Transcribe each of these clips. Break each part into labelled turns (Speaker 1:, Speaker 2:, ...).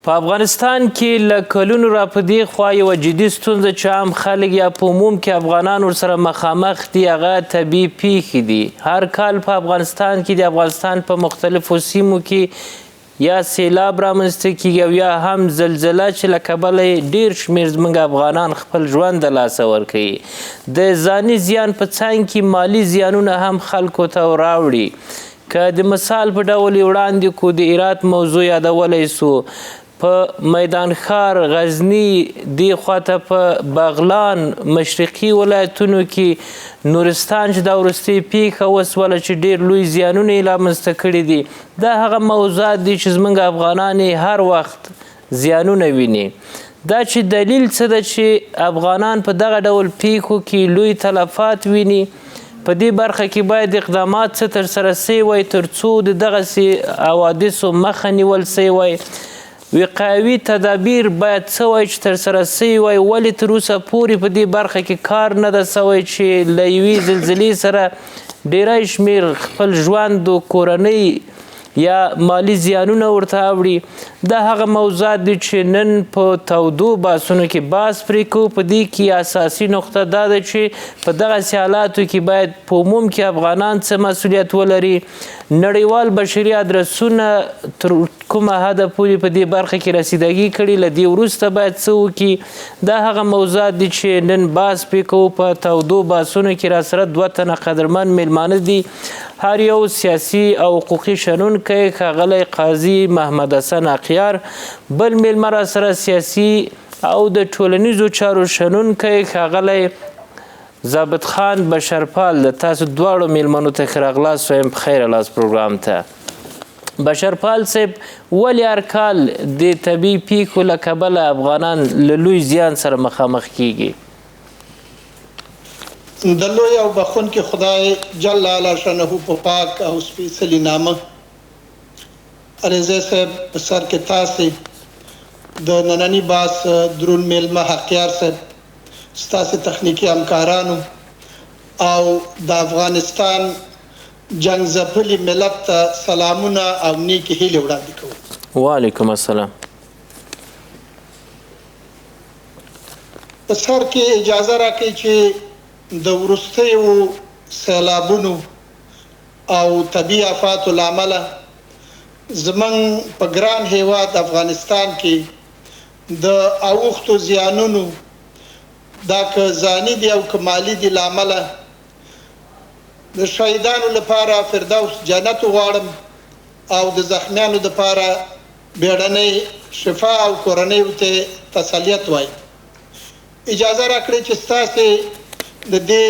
Speaker 1: په افغانستان کې له کلونو را په دې خوا یوه جدي ستونزه چې عام خلک یا په عموم کې افغانان ورسره مخامخ دي، هغه طبیعي پیښې دي. هر کال په افغانستان کې د افغانستان په مختلفو سیمو کې یا سیلاب رامنځته کیږي او یا هم زلزله چې له کبله یې ډیر شمېر زموږ افغانان خپل ژوند د لاسه ورکوي. د ځاني زیان په څنګ کې مالي زیانونه هم خلکو ته راوړي. که د مثال په ډول یې وړاندې کو، د هرات موضوع یادولی سو، په میدان ښار، غزني، دې خواته په بغلان، مشرقي ولایتونو کې، نورستان چې دا وروستۍ پیښه وسوله چې ډیر لوی زیانونه یې رامنځته کړي دي. دا هغه موضوعات دي چې زموږ افغانان یې هر وخت زیانونه ویني. دا چې دلیل څه ده چې افغانان په دغه ډول پیښو کې لوی تلفات ویني، په دې برخه کې باید اقدامات څه ترسره سوي وای ترڅو د دغسې حوادثو مخه نیول سوي وای، وقایوي تدابیر باید څه وای چې ترسره سوي وای، ولې تر اوسه پورې په دې برخه کې کار نه ده سوی چې له یوې زلزلې سره ډیری شمېر خپل ژوند و کورنۍ یا مالي زیانونه ورته اوړي. دا هغه موضوعات دي چې نن په تودو بحثونو کې بحث پرې کوو. په دې کې اساسي نقطه دا ده چې په دغسې حالاتو کې باید په عموم کې افغانان څه مسؤلیت ولري، نړیوال بشري ادرسونه تر کومه حده پورې په دې برخه کې رسیدګي کړي، له دې وروسته باید څه وکړي. دا هغه موضوعات دي چې نن بحث پرې کوو. په تودو بحثونو کې راسره دوه تنه قدرمن میلمانه دي، هر یو سیاسي او حقوقي شنونکی ښاغلی قاضي محمد حسن اقیار، بل میلمه راسره سیاسي او د ټولنیزو چارو شنونکی ښاغلی ضابط خان بشرپال. د تاسو دواړو میلمنو ته ښه راغلاست وایم، په خیر لاس پروګرام ته. بشرپال صاحب، ولې هر کال د طبیعي پیښو له کبله افغانان له لوی زیان سره مخامخ کیږي؟
Speaker 2: د لوی او بخښونکي خدای جل علا شانه په پاک او سپېڅلي نامه، علیزی صاحب، په سر کې تاسې، د ننني بحث درون میلمه حقیار صاحب، ستاسې تخنیکي همکارانو او د افغانستان جنگ ځپلي ملت ته سلامونه او نیکې هیلې وړاندې کوم.
Speaker 1: وعلیکم السلام.
Speaker 2: په سر کې اجازه راکړئ چې د وروستیو سیلابونو او طبیعي آفاتو له امله زموږ په ګران هیواد افغانستان کې د اوښتو زیانونو، دا که ځاني دي او که مالي دي، له امله د شهیدانو لپاره فردوس جنت وغواړم او د زخمیانو لپاره بیړنۍ شفا او کورنیو ته تسلیت وایم. اجازه راکړئ چې ستاسې د دې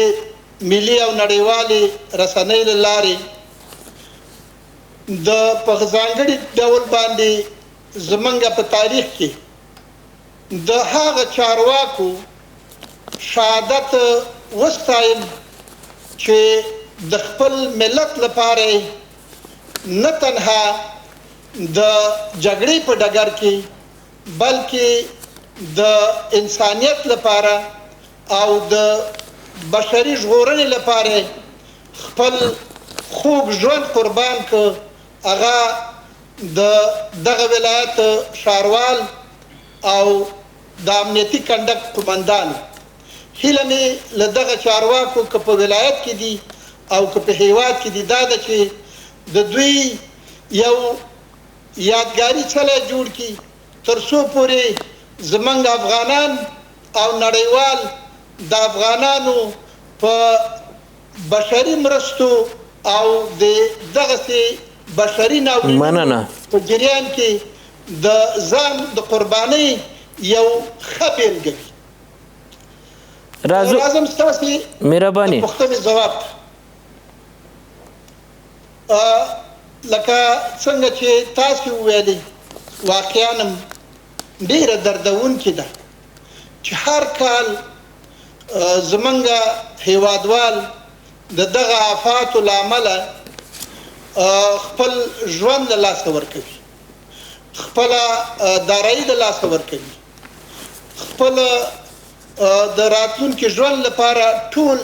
Speaker 2: ملي او نړیوالې رسنۍ له لارې د په ځانګړي ډول باندې زمونږ په تاریخ کې د هغه چارواکو شهادت وستایم چې د خپل ملت لپاره نه تنها د جګړې په ډګر کې بلکې د انسانیت لپاره او د بشري ژغورنې لپاره خپل خوږ ژوند قربان کړ. هغه د دغه ولایت ښاروال او د امنیتي کنډک قومندان. هیله مې له دغه چارواکو، که په ولایت کې دي او که په هیواد کې دي، دا ده چې د دوی یو یادګاري څلی جوړ کړي تر څو پورې زمونږ افغانان او نړیوال د افغانانو په بشري مرستو او د دغسې بشري ناورینونو په جریان کې د ځان د قربانۍ یو ښه بېلګه وي.
Speaker 1: راځو،
Speaker 2: راځم ستاسې
Speaker 1: مهرباني
Speaker 2: د پوښتنې ځواب ته. لکه څنګه چې تاسې وویلې، واقعا هم ډېره دردونکې ده چې هر کال زمونږ هیوادوال د دغه آفاتو له امله خپل ژوند له لاسه ورکوي، خپله دارایي له لاسه ورکوي، خپل د راتلونکي ژوند لپاره ټول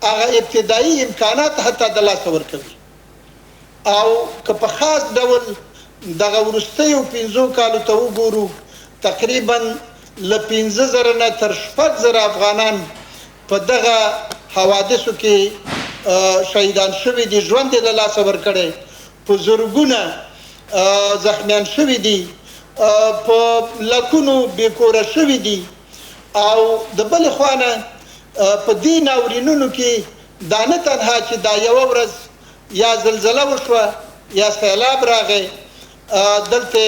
Speaker 2: هغه ابتدایي امکانات حتی د لاسه ورکوي، او که په خاص ډول دغه وروستیو پنځو کالو ته وګورو، تقریبا له 5000 نه تر 6000 افغانان په دغه حوادثو کې شهیدان شوي دي، ژوند یې له لاسه ورکړی، په زرګونه زخمیان شوي دي، په لکونو بې کوره شوي دي. او د بلې خوا نه په دې ناورینونو کې دا نه تنها چې دا یوه ورځ یا زلزله وشوه یا سیلاب راغی دلته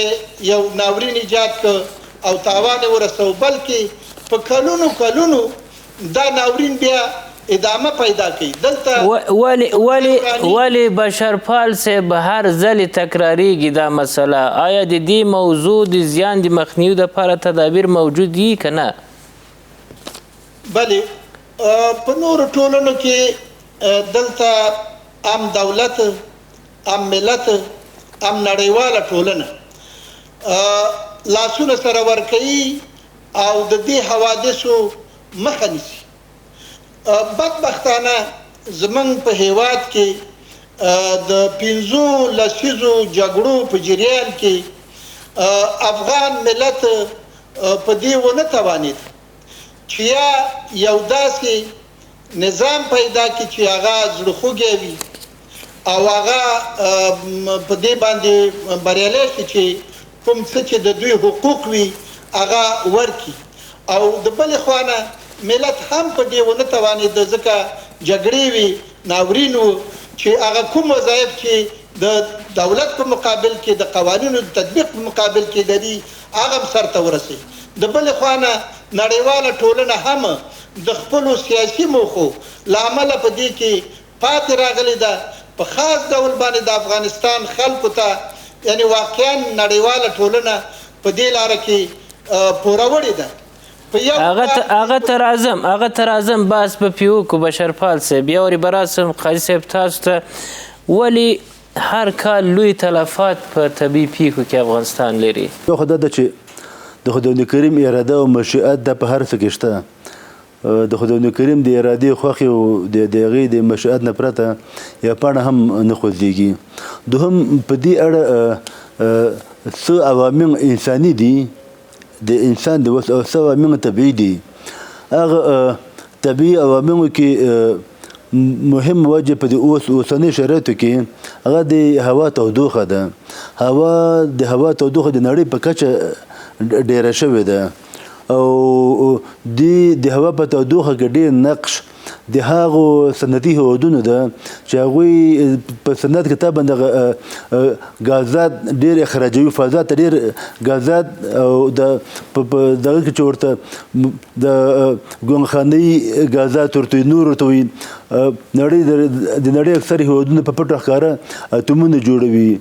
Speaker 2: یو ناورین ایجاد کړ او تاوان یې ورسوه، بلکې په کلونو کلونو دا ناورین بیا ادامه پیدا کوي. دلته
Speaker 1: ولې بشرپال صاحب هر ځلې تکراریږي دا مسله؟ آیا د دې موضوع د زیان د مخنیوي دپاره تدابیر موجود دي که نه؟
Speaker 2: بلې، په نورو ټولنو کې دلته ام دولت، ام ملت، ام نړیواله ټولنه لاسونه سره ورکوي او د دې حوادثو مخه نیسي. بدبختانه زمونږ په هیواد کې د 5 لسیزو جګړو په جریان کې افغان ملت په دې ونه توانید چې یا یو داسې نظام پیدا کړي چې هغه زړه خوږی وي او هغه په دې باندې بریالی شي چې کوم څه چې د دوی حقوق وي هغه ورکړي، او د بلې خوا نه ملت هم په دې ونه توانېده، ځکه جګړې وي، ناورین و، چې هغه کوم وظایف چې د دولت په مقابل کې د قوانینو د تطبیق په مقابل کې لري هغه هم سرته ورسوي. د بلې خوا نه نړیواله ټولنه هم د خپلو سیاسي موخو له امله په دې کې پاتې راغلې ده. په خاص ډول باندې د افغانستان خلکو ته یعنې واقعا نړیواله ټولنه په دې لاره کې پوروړې ده.
Speaker 1: هغه ته راځم، بحث به پرې وکړو. بشرپال صاحب بیا ورې به راسم. قاضي صاحب تاسو ته، ولې هر کال لوی تلفات په طبیعي پیښو کې افغانستان لري؟
Speaker 3: یو خو دا ده چې د خدای کریم اراده او مشیت دا په هر څه کې شته. د خدای کریم د ارادې خوښې او د هغې د مشیت نه پرته یوه پاڼه هم نه خوځېږي. دوهم، په دې اړه څه عوامل انساني دي، د انسان د وس، او څه عوامل طبیعي دي. هغه طبیعي عواملو کې مهم وجه په دې اوسنۍ شرایطو کې هغه د هوا تودوخه ده. د هوا تودوخه د نړۍ په کچه ډېره شوې ده، او د هوا په تودوخه کې ډېر نقش د هغو صنعتي هېوادونو ده چې هغوی په صنعت کې طبعا دغه ګازات ډېر اخراجوي، فضا ته ډېر ګازات، او د په دغه کې چې ورته د ګلخانهيي ګازات ورته وي، نور ورته وي. د نړۍ اکثر هېوادونه په پټه ښکاره اتومونه جوړوي،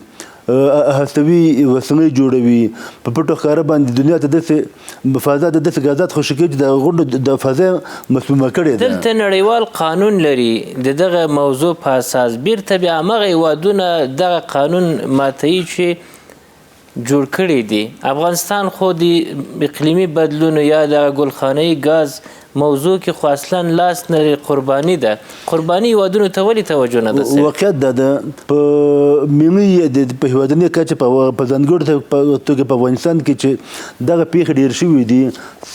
Speaker 3: هستوي وسلې جوړوي، په پټو ښکاره باندې دنیا ته داسې فضا ته داسې ګازات خوشې کوي چې د غونډو د فضا مسمومه کړې ده.
Speaker 1: دلته نړیوال قانون لري د دغه موضوع په اساس، بیرته بیا هماغه هېوادونه دغه قانون ماتوي چې جوړ کړي دي. افغانستان خو د اقلیمي بدلونو یا دغه ګلخانهيي ګاز موضوع کې خو اصلا لاس نه لري، قرباني ده. قرباني هېوادونو ته ولې توجه نه ده؟
Speaker 3: واقعیت دا ده په ملي په هېوادنۍ کچه په ځانګړې توګه په افغانستان کې چې دغه پېښې ډېر شوي دي،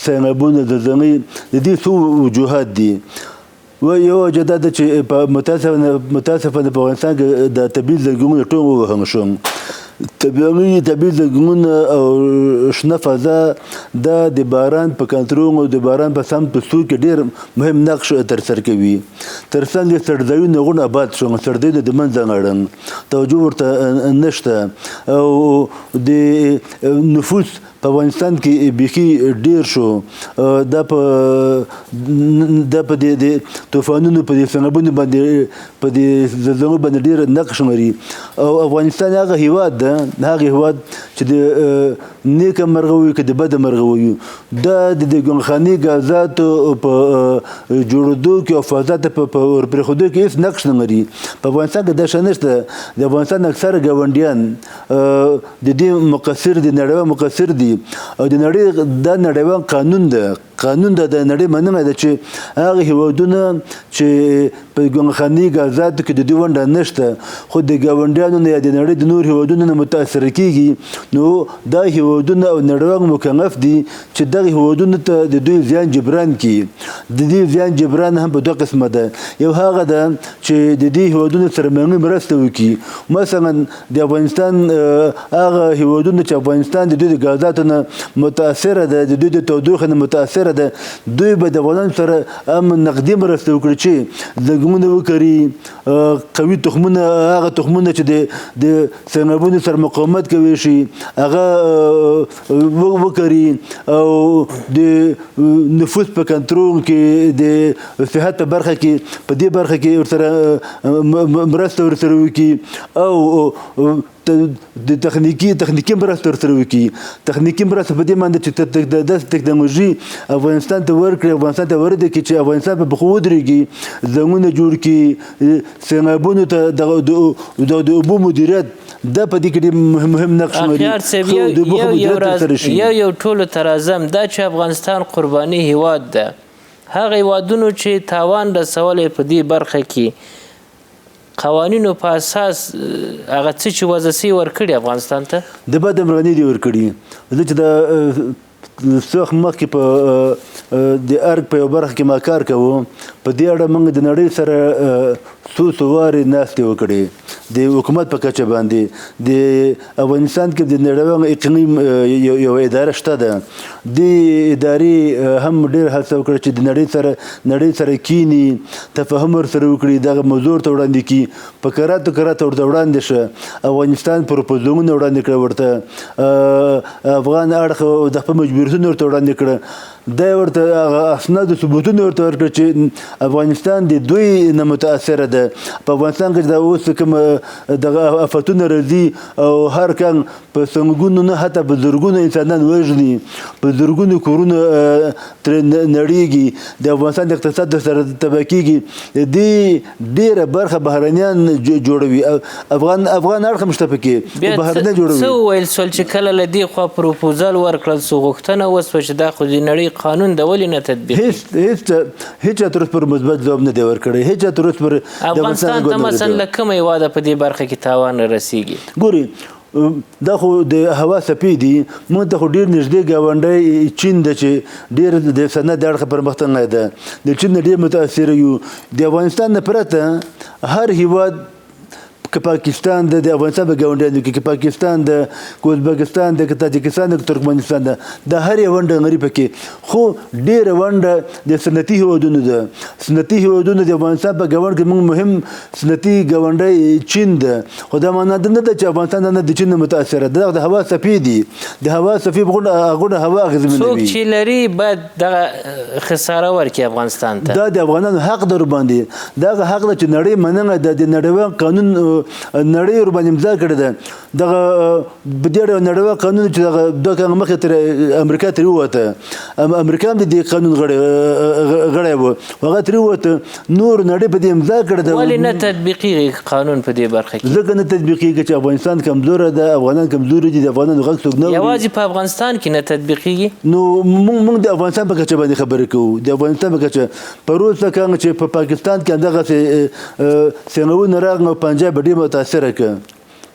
Speaker 3: سیلابونه، زلزلې، د دې څو وجوهات دي. یو وجه دا ده چې متاسفانه په افغانستان کې د طبیعي ځنګلونه ټول ووهل شول. طبیعي ځنګلونه او شنه فضا دا د باران په کنترول او د باران په سم په سور کې ډېر مهم نقش ترسره کوي. تر څنګ یې څړځایونه غونه آباد شول، څړځایونه د منځه لاړل، توجه ورته نشته، او د نفوس په افغانستان کې بیخي ډېر شو. دا په دې طوفانونو، په دې سیلابونو باندې، په دې زلزلو باندې ډېر نقش لري. او افغانستان هغه هېواد ده، هغه هېواد چې د نیکه مرغه وي که د بده مرغه وي، دا د ګلخاني ګازاتو په جوړېدو کې او فضا ته په ورپرېښودو کې هېڅ نقش نه لري. په افغانستان کې دا شی نشته. د افغانستان اکثره ګاونډیان د دې مقصر دي، نړیوال مقصر دي، او د نړۍ دا نړیوال قانون ده. قانون ده، د نړۍ مننه ده چې هغه هیوادونه چې په ګلخاني غازاتو کې د دوی ونډه نشته، خو د ګاونډیانو نه یا د نړۍ د نور هیوادونو نه متاثر کیږي، نو دا هیوادونه او نړیوال مکلف دي چې دغه هیوادونو ته د دوی زیان جبران کړي. د دې زیان جبران هم په دوه قسمه ده، یو هغه ده چې د دې هیوادونو سره مالي مرسته وکړي، مثلا د افغانستان هغه هیوادونه چې افغانستان د دوی د غازاتو نه متاثره ده، د دوی د تودوخې نه متاثره ده، دوی به د افغانانو سره هم نقدي مرسته وکړي چې ځنګلونه وکري، قوي تخمونه، هغه تخمونه چې د سیلابونو سره مقاومت کوي شي هغه وکري، او د نفوس په کنټرول کې، د صحت په برخه کې، په دې برخه کې ورسره مرسته ورسره وکړي، او د تخنیکي مرسته ورسره وکړي. تخنیکي مرسته په دې معنی چې داسې تکنالوژي افغانستان ته ورکړي، افغانستان ته ورده کړي چې افغانستان په پښو ودرېږي، ځنګلونه جوړ کړي، سیلابونو ته د اوبو مدیریت دا په دې کې ډېر مهم نقش لري.
Speaker 1: اخیار صاحب، یو یو ټولو ته راځم. دا چې افغانستان قرباني هیواد ده، هغه هیوادونو چې تاوان رسولی په دې برخه کې قوانینو په اساس هغه څه چې وضع سوي ورکړي افغانستان ته؟
Speaker 3: د بده مرغه نه دي ورکړي. زه چې د څه وخت مخکې په د ارګ په یوه برخه کې ما کار کوو، په دې اړه موږ د نړۍ سره څو څو وارې ناستې وکړې د حکومت په کچه باندې. د افغانستان کې د نړیوال اقلیم یوه اداره شته ده، دې ادارې هم ډېر هڅه وکړه چې د نړۍ سره کیني، تفاهم ورسره وکړي، دغه موضوع ورته وړاندې کړي، په کراتو کراتو ورته وړاندې شه. افغانستان پروپوزلونه وړاندې کړه ورته، افغان اړخ د خپل مجبوریتونه ورته وړاندې کړه، دا ورته هغه اسناد ثبوتونه ورته ورکړه چې افغانستان د دوی نه متاثره ده. په افغانستان کې دا اوس کوم دغه افتونه راځي او هر کال په سلګونو نه حتی په زرګونو انسانان وژني، په زرګونو کورونه ترې نړیږي، د افغانستان د اقتصاد سره تباه کېږي. د دې ډېره برخه بهرنیان جوړوي، افغان اړخ هم شته پکې، بهرنیان جوړوي.
Speaker 1: څه وویل سول چې کله له دې خوا پروپوزل ورکړل سو، غوښتنه وسوه چې دا خو د نړۍ قانون د ولې نه تطبیق؟
Speaker 3: هیڅ تر اوسه پورې مثبت ځواب نه دی ورکړی، هیڅ تر اوسه پورې
Speaker 1: افغانستان ته مثلا له کومه هېواده په دې برخه کې تاوان رسېږي؟
Speaker 3: ګوري دا خو د هوا څپې دي، موږ ته خو ډېر نږدې ګاونډی چین ده چې ډېر د صنعت د اړخه پرمختللی ده، د چین نه ډېر متاثر یو. د افغانستان نه پرته هر هیواد، که پاکستان ده د افغانستان په ګاونډیانو کې، که پاکستان ده، که ازبکستان ده، که تاجکستان ده، که ترکمنستان ده، د هر یو ونډه لري پکې، خو ډېره ونډه د صنعتي هیوادونو ده. صنعتي هیوادونه د افغانستان په ګاونډ کې موږ مهم صنعتي ګاونډی چین ده، خو دا معنا نه ده چې افغانستان نه د چین نه متاثره ده. دغه د هوا څپې دي، د هوا څپې په غونډه هوا اغېزمنوي.
Speaker 1: څوک چې لري باید دغه خساره ورکړي افغانستان ته.
Speaker 3: دا د افغانانو حق ده ورباندې، دغه حق ده چې نړۍ مننه ده، د نړیوال قانون نړۍ ورباندې امضا کړې ده. دغه په دې اړه نړیوال قانون چې دغه دوه کاله مخکې ترې امریکا ترې ووته، امریکا هم د دې قانون غړی و، هغه ترې ووته، نور نړۍ په دې امضا کړې ده.
Speaker 1: ولې نه تطبیقېږي قانون په دې برخه کې؟
Speaker 3: ځکه نه تطبیقېږي چې افغانستان کمزوری ده، افغانان کمزوري دي، د افغانانو غږ څوک نه اوري.
Speaker 1: یوازې په افغانستان کې نه تطبیقېږي؟
Speaker 3: نو موږ د افغانستان په کچه باندې خبرې کوو، د افغانستان په کچه. پروسه کال چې په پاکستان کې همدغسې سیلابونه راغلل او پنجاب ډېر متاثره کړ،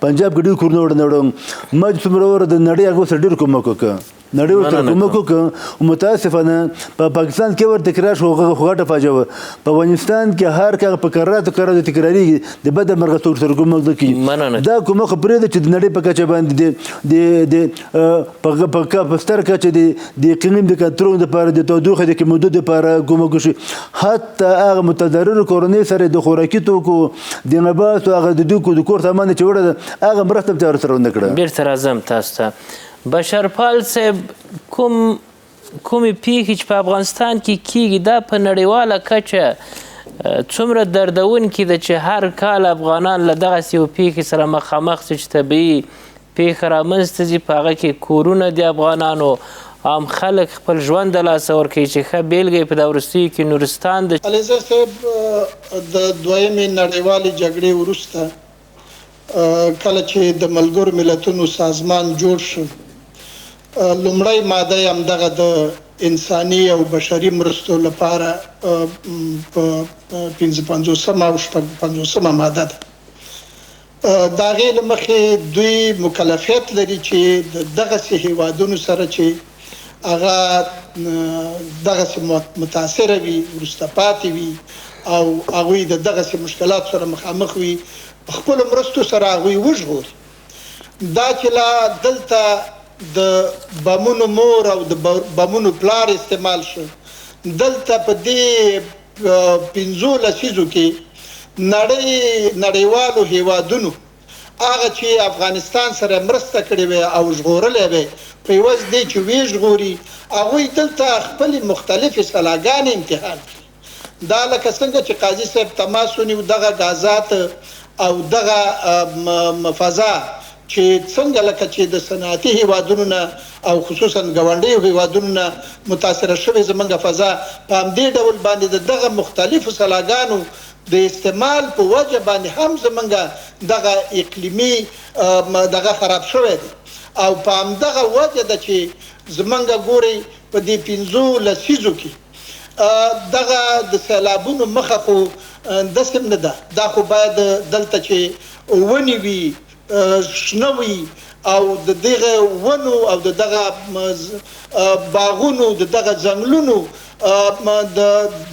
Speaker 3: پنجاب کې ډېر کورونه وړاندې، ما چې څومره وره د نړۍ هغه سره ډېر کومک وکړ، نړۍ ورسره کومک وکړ. متاسفانه په پاکستان کې ورته تکرار شو، هغه خو غټه فاجعه وه. په افغانستان کې هر کال په کراتو کراتو تکرارېږي، د بده مرغه څوک سره کومک نه کوي. دا کومک خو پرېږده چې د نړۍ په کچه باندې په ستر کچه د اقلیم د کنټرول دپاره، د تودوخې د کمېدو دپاره کومک وشي. حتی هغه متضررو کورنۍ سره د خوراکي توکو، د لباسو، هغه د دوی د کور سامان چې وړه ده، هغه مرسته هم چا ورسره ونه کړه.
Speaker 1: بېرته راځم تاسو ته. بشرپال صاحب، کومې پیښې چې په افغانستان کې کیږي دا په نړیواله کچه څومره دردونکې ده چې هر کال افغانان له دغسې یو پیښې سره مخامخ سي چې طبیعي پیښه رامنځته ځي، په هغه کې کورونه د افغانانو، عام خلک خپل ژوند د لاسه ورکوي چې ښه بېلګه یې په دا وروستیو کې نورستان ده.
Speaker 2: علیزی صاحب، د دویمې نړیوالې جګړې وروسته کله چې د ملګرو ملتونو سازمان جوړ شو، لومړی ماده یې همدغه د انساني او بشري مرستو لپاره په 55مه او 56مه ماده ده. د هغې له مخې دوی مکلفیت لري چې د دغسې هیوادونو سره چې هغه دغسې متاثره وي، وروسته پاتې وي او هغوی د دغسې مشکلاتو سره مخامخ وي، په خپلو مرستو سره هغوی وژغوري. دا چې لا دلته د بمونو مور او د بمونو پلار استعمال شو، دلته په دې 5 لسیزو کې نړیوالو هیوادونو هغه چې افغانستان سره مرسته کړې وي او ژغورلی وي، په عوض دې چې ویې ژغوري، هغوی دلته خپلې مختلفې سلاګانې امتحان کړي. دا لکه څنګه چې قاضي صاحب تماس ونیو، دغه ګازات او دغه فضا چې څنګه لکه چې د صنعتي هیوادونو نه او خصوصا ګاونډیو هیوادونو نه متاثره شوې زمونږ فضا، په همدې ډول باندې د دغه مختلفو سلاګانو د استعمال په وجه باندې هم زمونږ دغه اقلیمي دغه خراب شوی دی. او په همدغه وجه ده چې زمونږ ګورئ په دې 5 لسیزو کې دغه د سیلابونو مخه خو داسې هم نه ده، دا خو باید دلته چې ونې وي، شنه وي او د دغه ونو او د دغه باغونو د دغه ځنګلونو د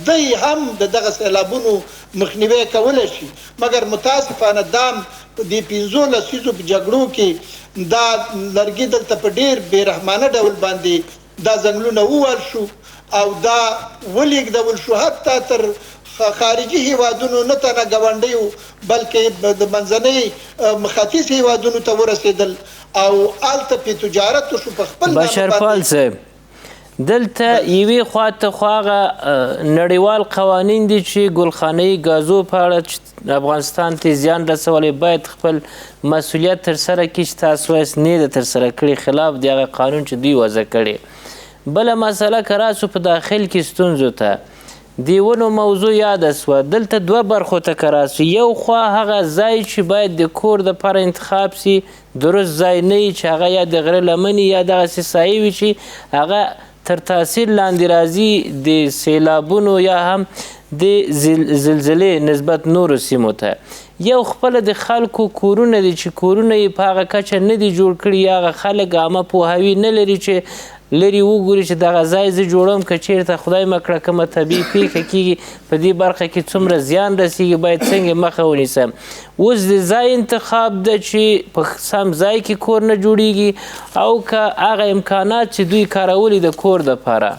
Speaker 2: دی هم د دغه سیلابونو مخنیوی کولی شي. مګر متاسفانه دام په دې 5 لسیزو په جګړو کې دا لرګي دلته په ډېر بېرحمانه ډول باندې دا ځنګلونه ووهل شو او دا ولیږدول شو، حتی تر خارجي هیوادونو، نه تنها ګاونډیو بلکې د منځنۍ ختیځ هیوادونو ته ورسېدل او هلته پې تجارت وشو په خپل نامه
Speaker 1: بشرپال صاحب، دلته یوې خوا ته خو هغه نړیوال قوانین دي چې ګلخانهيي ګازو په اړه چې افغانستان ته زیان رسولی باید خپل مسؤلیت ترسره کړي، چې تاسو وایاست نه ده ترسره کړي، خلاف دی هغه قانون چې دوی وضع کړی. بله مسله که راسو په داخل کې ستونزو ته، د ونو موضوع یاده سوه، دلته دوه برخو ته که راسو، یو خوا هغه ځای چې باید د کور دپاره انتخاب سي درست ځای نه وي، چې هغه یا د غره لمنې یا دغسې ساحې وي چې هغه تر تاثیر لاندې راځي د سیلابونو یا هم د زلزلې نسبت نورو سیمو ته. یو خپله د خلکو کورونه دي چې کورونه یې په هغه کچه نه دي جوړ کړي، یا هغه خلک عامه پوهاوي نه لري چې لرې وګوري چې دغه ځای زه جوړوم، که چیرته خدای مه کړه کومه طبیعي پېښه کېږي په دې برخه کې څومره زیان رسېږي، باید څنګه مخه ونیسم. اوس د ځای انتخاب ده چې په سم ځای کې کور نه جوړیږي، او که هغه امکانات چې دوی کارولي د کور دپاره.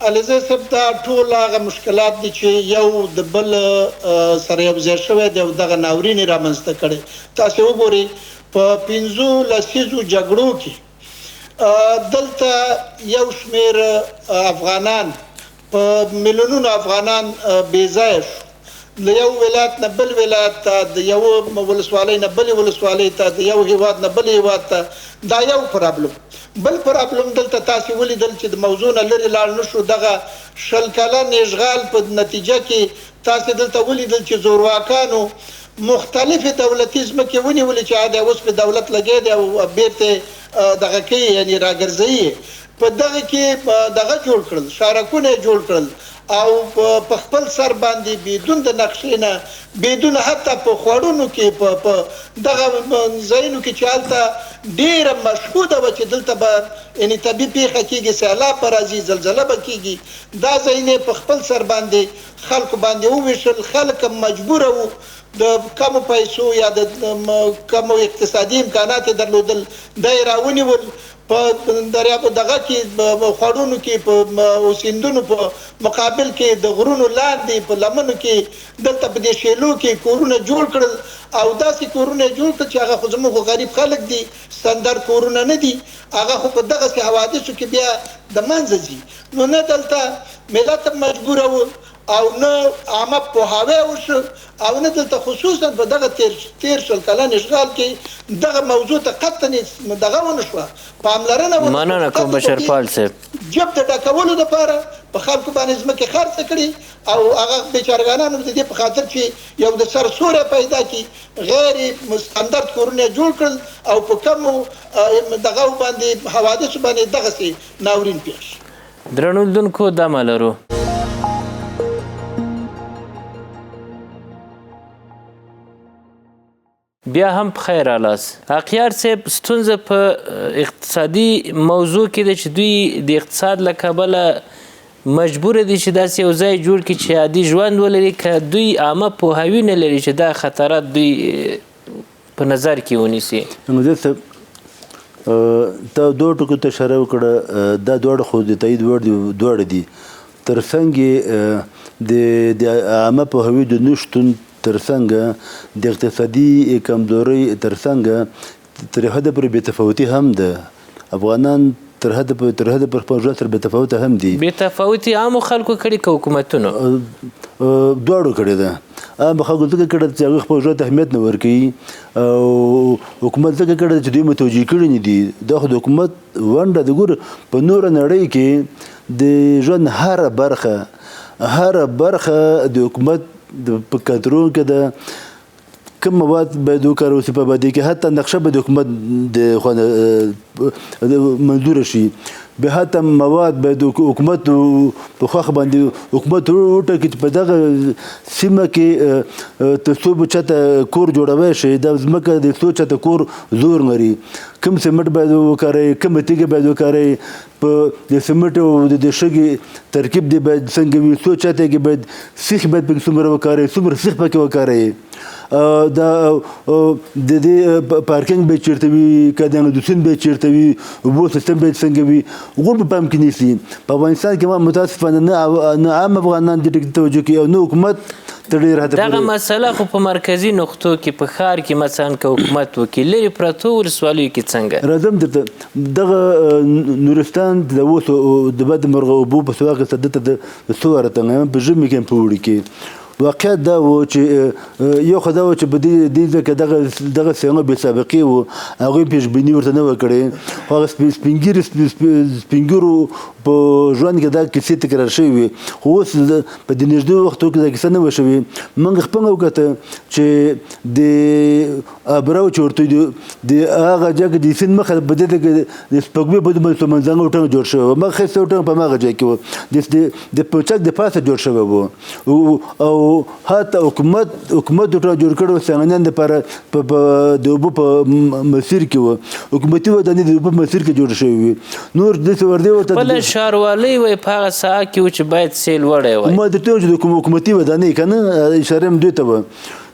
Speaker 2: علیزی صاحب، دا ټول هغه مشکلات دي چې یو د بل سره یو ځای شوی دی او دغه ناورین یې رامنځته کړی. تاسې وګورئ په 5 لسیزو جګړو کې دلته یو شمېر افغانان، په میلیونونو افغانان بې ځایه شو، له یو ولایت نه بل ولایت ته، د یو ولسوالۍ نه بلې ولسوالۍ ته، د یو هیواد نه بل هیواد ته. دا یو پرابلم. بل پرابلم دلته تاسې ولیدل چې د موضوع نه لرې لاړ نه شو، دغه 20 کلن اشغال په نتیجه کې تاسې دلته ولیدل چې زورواکانو مختلفې دولتي ځمکې ونیولې چې دی اوس په دولت لګی دی او بېرته دغه کوي، یعنې راګرځوي. په دغه کې دغه جوړ کړل، شارکونه یې جوړ کړل او په خپل سر باندې بدون د نقشې نه، بدون حتی په خوړونو کې، په دغه ځایونو کې چې هلته ډېره مشهوده وه چې دلته به یعنې طبیعي پېښه کېږي، سیلاب به راځي، زلزله به کېږي، دا ځایونه یې په خپل سر باندې خلکو باندې وویشل. خلک هم مجبوره وو، د کمو پیسو یا د کمو اقتصادي امکانات یې درلودل، دا یې راونیول. په دریاب دغه کې، په خوړونو کې، په سیندونو په مقابل کې، د غرونو لاندې په لمنو کې، دلته په دې شیلو کې کورونه جوړ کړل او داسې کورونه یې جوړ کړل چې هغه خو زموږ خو غریب خلک دي، ستندرد کورونه نه دي، هغه خو په دغسې حوادثو کې بیا د منځه ځي. نو نه دلته ملت هم مجبوره و او نه عامه پوهاوی وشو او نه دلته خصوصا په دغه تېر 20 کلن اشغال کې دغه موضوع ته قطعا دغه ونه شوه، پاملرنه ونه شوه.
Speaker 1: مننه کوم بشرپال صاحب.
Speaker 2: جب د ډکولو دپاره په خلکو باندې ځمکې خرڅې کړې او هغه بیچارهګانان د دې په خاطر چې یو د سر سوری پیدا کړي غیر مستندرد کورونه یې جوړ کړل او په کمو دغه باندې حوادثو باندې دغسې ناورین پېښ شو.
Speaker 1: درنو لیدونکو دمه لرو. بیا هم په خیر رالاست. حقیار صاحب، ستونزه په اقتصادي موضوع کې ده چې دوی د اقتصاد له کبله مجبور دي چې داسې یو ځای جوړ کړي چې عادي ژوند ولري، که دوی عامه پوهاوی نه لري چې دا خطرات دوی په نظر کې ونیسي.
Speaker 3: صاحب، تا دوه ټکو ته اشاره وکړه، دا دواړه خو د تایید وړ دي، دواړه دي. ترڅنګ د عامه پوهاوي د نشتون ترڅنګ د اقتصادي کمزورۍ ترڅنګ تر حده پورې بې تفاوتي هم ده. افغانان تر حده پر خپل ژوند سره بې تفاوته هم دي.
Speaker 1: بې تفاوتي عامو خلکو کړې که حکومتونو؟
Speaker 3: دواړو کړې ده. عامو خلکو ځکه کړې ده چې هغوی خپل ژوند ته اهمیت نه ورکوي، او حکومت ځکه کړې ده چې دوی متوجه کړي نه دي. دا خو د حکومت ونډه ده. ګوره، په نوره نړۍ کې د ژوند هره برخه د حکومت په کنټرول کې ده. کوم مواد باید وکارول شي په آبادۍ کې، حتی نقشه به د حکومت د خوا منظوره شي، به حتی مواد باید حکومت په خوښه باندې حکومت وټاکي چې په دغه سیمه کې تر څو به چاته کور جوړوی شي، دا ځمکه د څو چاته کور زور لري، کوم سیمټ باید وکاروي، کومه تیږه باید وکاروي، په د سیمټ او د شګې ترکیب دی باید څنګه وي، څو چاته کې باید سیخ باید پکې څومره وکاروي، څومره سیخ پکې وکاروي، دا د دې پارکینګ به چېرته وي، که د سیند به چېرته وي، اوبو سیستم به څنګه وي، غول په پام کې نیسي. په افغانستان کې ما متاسفانه نه عام افغانان دې ټکي ته توجه کوي او نه حکومت تر ډېره حده
Speaker 1: دغه مسله. خو په مرکزي نقطو کې په ښار کې مثلا که حکومت وکړي، لرې پرتو ولسوالیو کې څنګه؟
Speaker 3: راځم درته. دغه نورستان د اوس د بد مرغه اوبو په سواق کې دلته د څو واره تنګ په ژمي کې په اوړي کې واقعیت دا و چې یو خو دا و چې په دې ځای کې دغه څېړنه بې سابقې و، هغوی پېشبیني ورته نه وه کړې، خو هغه سپینږیرو په ژوند کې دا کیسې تکرار شوې وې. خو اوس په دې نږدې وختو کې دا کیسه نه وه شوې. موږ خپله وکته چې د ابراو چې ورته د هغه ځای کې د سیند مخه په دې ځای کې د سپوږمۍ په دومره منځنۍ هوټل جوړ شوی و، مخه ښایسته هوټل په هماغه ځای کې و، د پوچک د پاسه جوړ شوی و، او حتی حکومت هوټل جوړ کړی و سیلانیان دپاره د اوبو په مسیر کې و، حکومتي ودانۍ د اوبو په مسیر کې جوړ شوې وې. نور داسې وردې ورته
Speaker 1: خپله ښاروالۍ وای په هغه ساحه کې و چې باید سیل وړی وای.
Speaker 3: ما درته وویل چې د حکومتي ودانۍ که نه اشاره هم دوی ته وه.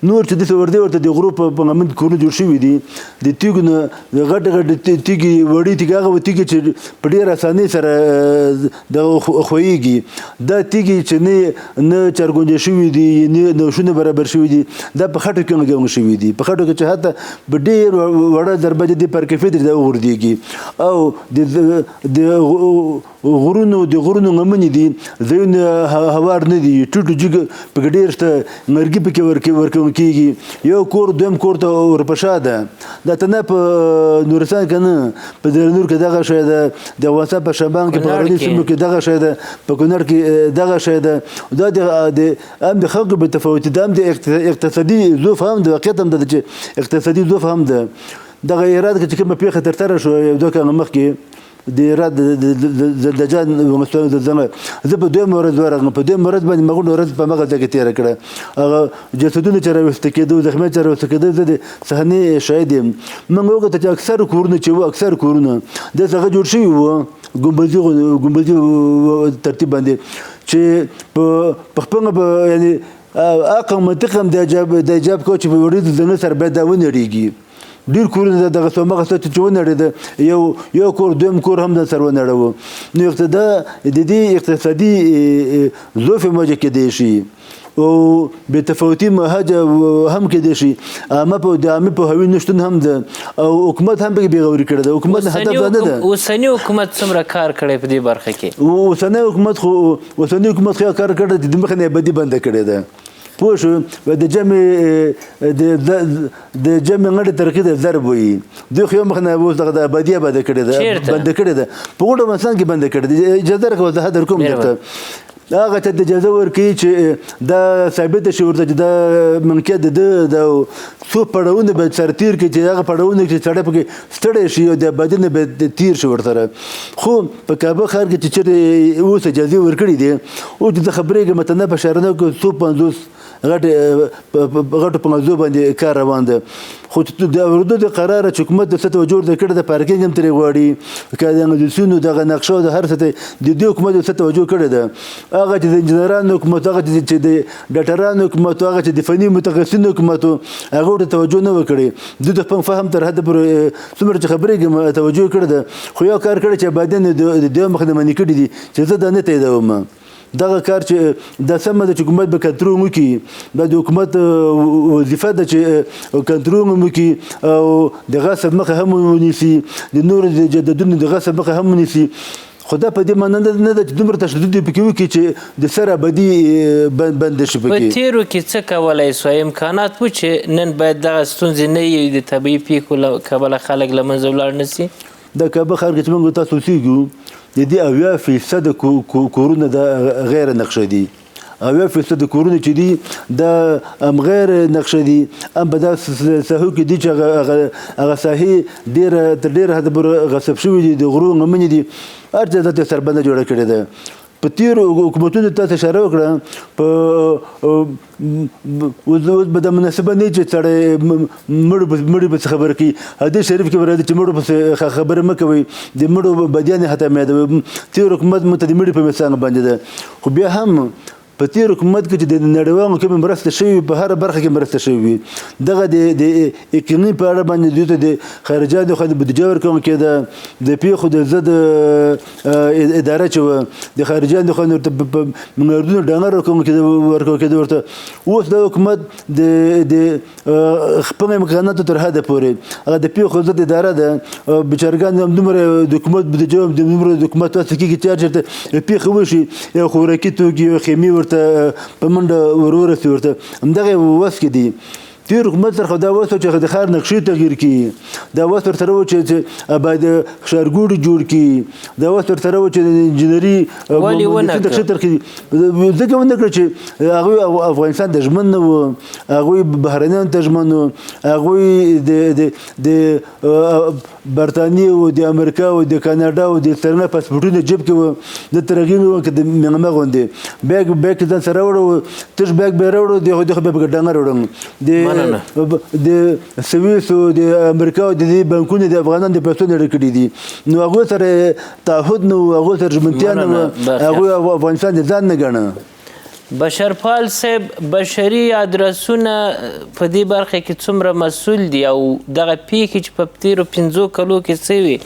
Speaker 3: نور چې داسې وردې ورته د غرو په غمن کورونه جوړ شوي دي، د تیږو نه د غټې غټې تیږې وړې تیږې، هغه تیږې چې په ډېره اسانۍ سره دغه ښویېږي، دا تیږې چې نه چارګونجې شوي دي، نه نوشونه برابر شوي دي، دا په خټو کې ګنګ شوي دي، په خټو کې چې حتی په ډېر وړه ضربه دې پر کیفیت دا وغورځېږي. او د غرونو غمنې دي، ځایونه هوار نه دي، ټیټو جګ پکې ډېر شته، مرګي پکې ورکول کېږي. یو کور دویم کور ته ورپشا ده. دا ته نه په نورستان کې نه، په دره نور کې دغه شی ده، د افغانستان په شمال کې په غرنیو سیمو کې دغه شی ده، په کونړ کې دغه شی ده. دا د هم د خلکو بې تفاوتي ده، هم د اقتصادي ضعف هم ده، واقعیت هم ده چې اقتصادي ضعف هم ده. دغه هرات کې چې کومه پېښه ترسره شوه یو دوه کاله مخکې، د هرات د زندهجان ولسوالۍ د زنه، زه په دویم ورځ ورغلم، په دویم ورځ باندې ما غونډه ورځ په هماغه ځای کې تېره کړه. هغه جسدونه چې راویسته کېدو، زخمیان چې راویسته کېدو، زه د صحنې شاهد یم. موږ وکتل چې اکثر کورونه چې وو، اکثر کورونه داسې هغه جوړ شوي وو، ګنبزي ترتیب باندې چې په خپله به یعنې عقل منطق هم د ایجاب کوو چې په وړې زنه سره باید دا ونړېږي. ډېر کورونه دغه څه هماغه څه چې ونړېده، یو کور دویم کور هم د سره ونړوه. نو د دې اقتصادي ضعف موجه کېدای شي. او بې تفاوتي مهاجه هم کېدای شي، عامه په د عامه پوهاوي نشتون هم ده، او حکومت هم پکې بېغوري کړې ده. حکومت هدف دا نه ده.
Speaker 1: اوسني حکومت څومره کار کړی په دې برخه کې؟
Speaker 3: اوسنی حکومت خو کار کړی چې د مخې نه یې بدي بنده کړې ده. پوه شو، د جمع د جمع غړي ترقي د ضرب وي. دوی خو یو مخ نه اوس دغه د ابادي آباده کړې ده، بنده کړې ده، په غوټه افغانستان کې بنده کړې ده. اجازه راکړه، وضاحت درکوم درته. هغه ته د اجازه ورکوي چې دا ثابته شي ورته چې دا ملکیت د ده د څو پړاوونه به سره تېر کړي، چې هغه پړاوونه چې سړی پکې ستړی شي او د آبادي نه به تېر شي ورسره. خو په کابل ښار کې چې چېرې اوس اجازې ورکړي دي، اوس چې زه خبرېږم ته په شهرنو کې څو 50 غټو پنځو باندې کار روان دی. خو د اورېدو د قراره چې حکومت د څه توجه ورته کړې ده، پارکینګ هم ترې غواړي، که د انګلیسونو دغه نقشه او د هر څه ته د دې حکومت د څه توجه کړې ده. هغه چې د انجینرانو حکومت، هغه چې د ډاکټرانو حکومت، هغه چې د فني متخصصینو حکومت، هغه ورته توجه نه وه کړې. دوی د خپل فهم تر حده پورې څومره چې خبرېږم توجه کړې ده. خو یو کار کړی چې آبادیان د دې مخ نه منع کړي دي چې زه دا نه تاییدوم. دغه کار چې دا سمه ده چې حکومت به کنټرول وکړي، دا د حکومت وظیفه ده چې کنټرول وکړي او د غصب مخه هم ونیسي، د نورو د جددونو د غصب مخه هم ونیسي. خو دا په دې معنی نه ده چې دومره تشدد دې پکې وکړي چې د سر ابدي بند شي پکې.
Speaker 1: په تېرو کې څه کولی سوای؟ امکانات وو چې نن باید دغه ستونزې نه وي، د طبیعي پېښو له کبله خلک له منځه ولاړ نه سي؟
Speaker 3: د کابل ښار کې چې موږ تاسو اوسېږو، د دې 70% کورونه د غیر نقشه دي. 70% کورونه چې دي دا هم غیر نقشه دي، هم په داسې ساحو کې دي چې هغه ساحې تر ډېره حده پورې غصب شوي دي، د غرو غمنې دي، هر ځای دلته سربنده جوړه کړې ده. په تېرو حکومتونو تاسو اشاره وکړه، په اوس به دا مناسبه نه چې سړی مړي پسې خبره کوي. حدیث شریف کې به راځي چې مړو پسې خبرې مه کوئ، د مړو بدیانې حتی مه یادوئ. تېر حکومت موږ ته د مړي په مثال باندې ده. خو بیا هم په تېر حکومت کې چې د نړیوالو کومې مرسته شوې وي، په هره برخه کې مرسته شوې وي، دغه د اقلیمي په اړه باندې دوی ته د خارجیانو خو د بودیجه ورکول کېده، د پېښو د ضد اداره چې وه، د خارجیانو خو ورته په میلیاردونو ډالر ورکول کېده ورته. اوس دا حکومت د خپل امکاناتو تر حده پورې هغه د پېښو ضد اداره ده، بیچارهګان هم دومره د حکومت بودیجه هم دومره د حکومت واسطه کېږي چې هر چېرته پېښه وشي، یو خوراکي توکي، یو خیمې ورته په منډه ور ورسي ورته، همدغه وس کې دي. تېر حکومت سره خو دا وس و چې د ښار نقشې تغییر کړي، دا وس ورسره و چې باید ښارګوټي جوړ کړي، دا وس ورسره و چې د انجینري نقشې تغییر کړي. ځکه ونه کړه چې هغوی افغانستان ته ژمن نه وو، هغوی بهرنیانو ته ژمن وو، هغوی د برتانیې او د امریکا او د کاناډا او د استرالیا پاسپورټونه جیب کې وو، د تر هغې نه وو که د مېلمه غوندې بیګ ځان سره راوړو، تش بیګ به یې راوړو، دی خو به پکې ډنګر وړم. د سویس او د امریکا او د دې بانکونو د افغانانو د پیسو نه کړي دي، نو هغوی سره تعهد نه وو، هغوی سره ژمنتیا نه وه، هغوی افغانستان د ځان نه ګڼه.
Speaker 1: بشرپال صاحب، بشري ادرسونه په دې برخه کې څومره مسؤل دي او دغه پېښې چې په تېرو 5 کلو کې سوي،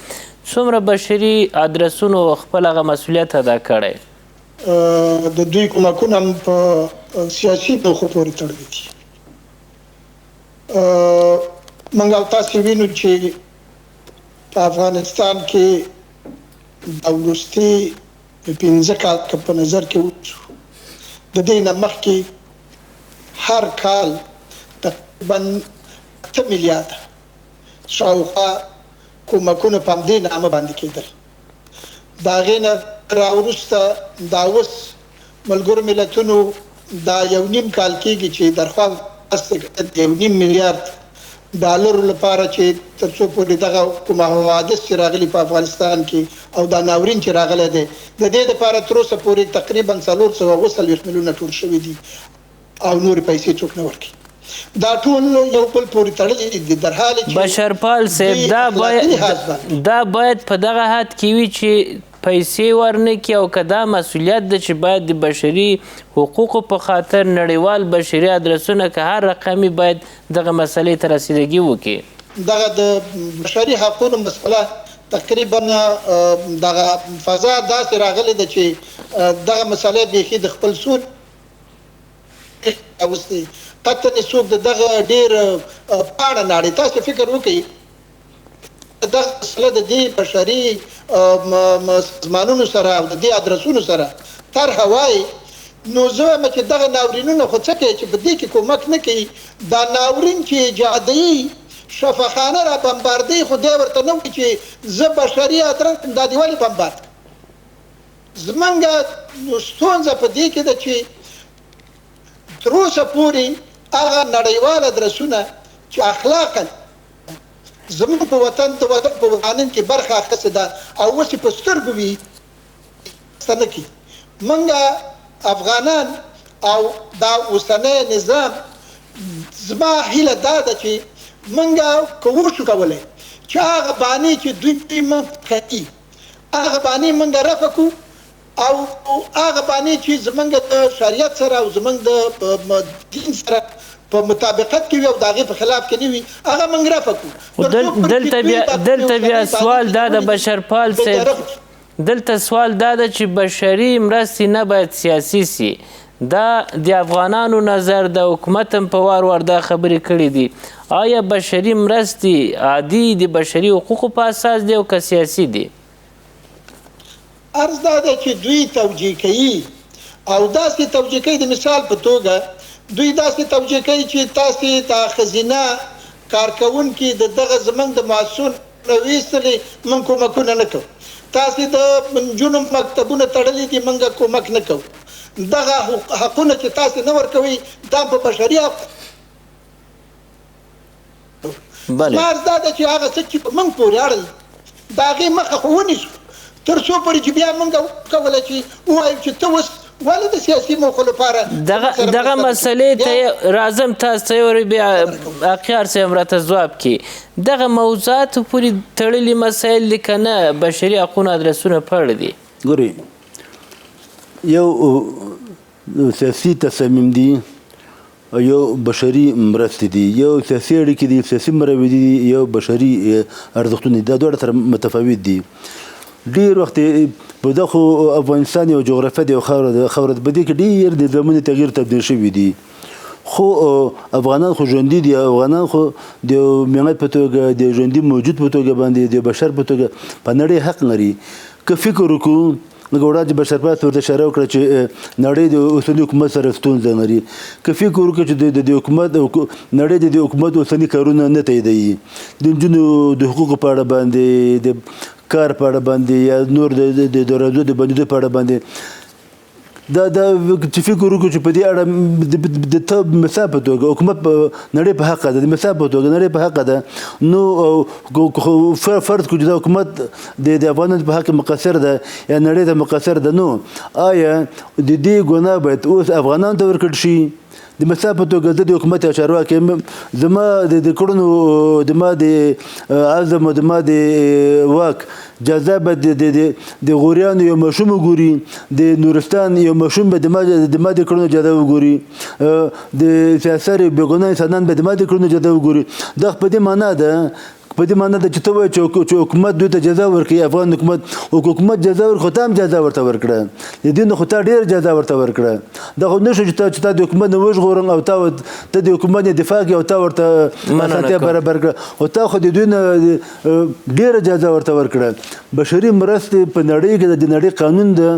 Speaker 1: څومره بشري ادرسونو خپل هغه مسؤلیت ادا کړی؟
Speaker 2: د دوی کومکونه هم په سیاسي موخو پورې تړلي دي. موږ او تاسې وینو چې په افغانستان کې د وروستي 5 کال که په نظر کې ونیسو، د دې نه مخکې هر کال تقریبا 8 میلیارده شاوخوا کومکونه په همدې نامه باندې کېدل. د هغې نه را وروسته دا اوس ملګرو ملتونو دا 1.5 کال کېږي چې درخواست د 1.5 میلیارد ډالرو لپاره چې تر څو پورې دغه کومه حوادث چې راغلي په افغانستان کې او دا ناورین چې راغلی دی، د دې لپاره تر اوسه پورې تقریبا 447 میلیونه ټول شوي دي او نورې پیسې څوک نه ورکوي. دا ټول یو بل پورې تړلي دي. در حال چې
Speaker 1: بشرپال صاحب، دا باید په دغه حد کې وي چې پیسې ورنکړي، او که دا مسؤلیت ده چې باید د بشري حقوقو په خاطر نړیوال بشري ادرسونه که هر رقمي باید دغه مسئلې ته رسیدګي وکړي.
Speaker 2: دغه د بشري حقونو مسئله تقریبا دغه فضا داسې راغلې ده چې دغه مسئله بیخي د خپل سور راوستي، قطعاً یې څوک د دغه ډېر پاڼه نه اړوي. تاسو فکر وکړئ دغه مسله د دې بشري سازمانونو سره او د دې ادرسونو سره طرحه وای، نو زه وایم چې دغه ناورینونه خو څه کوي چې په دې کې کومک نه کوي، دا ناورین چې ایجادوي شفاخانه را بمباردوي، خو دی ورته نه وایي چې زه بشري ادرس یم، دا دې ولې بمبارد کړ؟ زمونږ ستونزه په دې کې ده چې تر اوسه پورې هغه نړیوال ادرسونه چې اخلاقاً زموږ په وطن د وطن په ورانین کې برخه اخیستې ده او اوس یې په سترګو وي مرسته نه کوي. موږ افغانان او دا اوسنی نظام، زما هیله دا ده چې موږ که وشو کولی چې هغه بانې چې دوی موږ کوي هغه بانې موږ رفع کړو او هغه بانې چې زمونږ د شریعت سره او زمونږ د دین سره په مطابقت کې وي او د هغې په خلاف کې نه وي هغه مونږ رفع کړو.
Speaker 1: خو دلته بیا دلته بیا سوال دا د بشرپال صاحب، دلته سوال دا ده چې بشري مرستې نه باید سیاسي سي. دا د افغانانو نظر د حکومت هم په وار وار دا خبرې کړې دي. آیا بشري مرستې عادي د بشري حقوقو په اساس دي او که سیاسي دي؟
Speaker 2: عرض دا دی چې دوی توجیه کوي او داسې توجیه کوي، د مثال په توګه دوی داسې توجیه کوي چې تاسې دا ښځینه کارکوونکي د دغه زمونږ د مؤسسو نه ویستلې، موږ کومکونه نه کوو، تاسې د نجونو مکتبونه تړلي دي، موږ کومک نه کوو، دغه حقونه چې تاسې نه ورکوئ دا په بشري حق. زما عرض دا دی چې هغه څه چې په موږ پورې اړه دي د هغې مخه خو ونیسو، تر څو پورې چې بیا موږ وکولای چې ووایو چې ته اوس ولې د سیاسي موخو لپاره
Speaker 1: دغه دغه مسئلې ته راځم، تاسو ته یو بیا اقیار صاحب راته ځواب کړي. دغه موضوعاتو پورې تړلي مسایل دي که نه بشري حقونو ادرسونه پړ دي؟
Speaker 3: ګورئ، یو سیاسي تصمیم دي، یو بشري مرستې دي، یو سیاسي اړیکې دي، سیاسي مروې دي، یو بشري ارزښتونه دي، دا دواړه سره متفاوت دي. ډېر وخت په دا خو افغانستان یو جغرافیه دی، یو خاوره ده، خاوره ده، په دې کې ډېر نظامونه تغییر تبدیل شوي دي، خو افغانان خو ژوندي دي، افغانان خو د یو ملت په توګه، د ژوندي موجود په توګه باندې، د بشر په توګه په نړۍ حق لري. که فکر وکړو، لکه وړاندې بشرپال ورته اشاره وکړه چې نړۍ د اوسني حکومت سره ستونزه لري، که فکر وکړو چې د دې حکومت نړۍ د دې حکومت اوسني کارونه نه تاییدوي، د نجونو د حقوقو په اړه باندې، د کار په اړه باندې، یا نور د دروازو د بندېدو په اړه باندې، دا دا چې فکر وکړو چې په دې اړه د ته مثال په توګه حکومت په نړۍ په حقه ده، د مثال په توګه نړۍ په حقه ده، نو فرض کړو چې دا حکومت د افغانانو په حق مقصر ده یا نړۍ ته مقصر ده، نو آیا د دې ګناه باید اوس افغانانو ته ورکړل شي؟ د مثال په توګه زه د حکومت یو چارواکی یم، زما د کړنو، زما د عزم او زما د واک جزا به د غوریانو یو ماشوم وګوري، د نورستان یو ماشوم به د ما د کړنو جزا وګوري، د سیاسر بېګناه انسانان به د ما د کړنو جزا وګوري. دا په دې معنا ده، په دې معنا ده چې ته وایې چې حکومت دوی ته جزا ورکوي، افغان حکومت، او که حکومت جزا ورکړي خو تا هم جزا ورته ورکړه، د دې نه خو تا ډېره جزا ورته ورکړه. دا خو نه شو چې تا د حکومت نه وژغورم او ته د حکومت نه دفاع کوې او تا ورته اسانتیا برابر کړه، خو تا خو د دوی نه ډېره جزا ورته ورکړه. بشري مرستې په نړۍ کې د نړۍ قانون ده،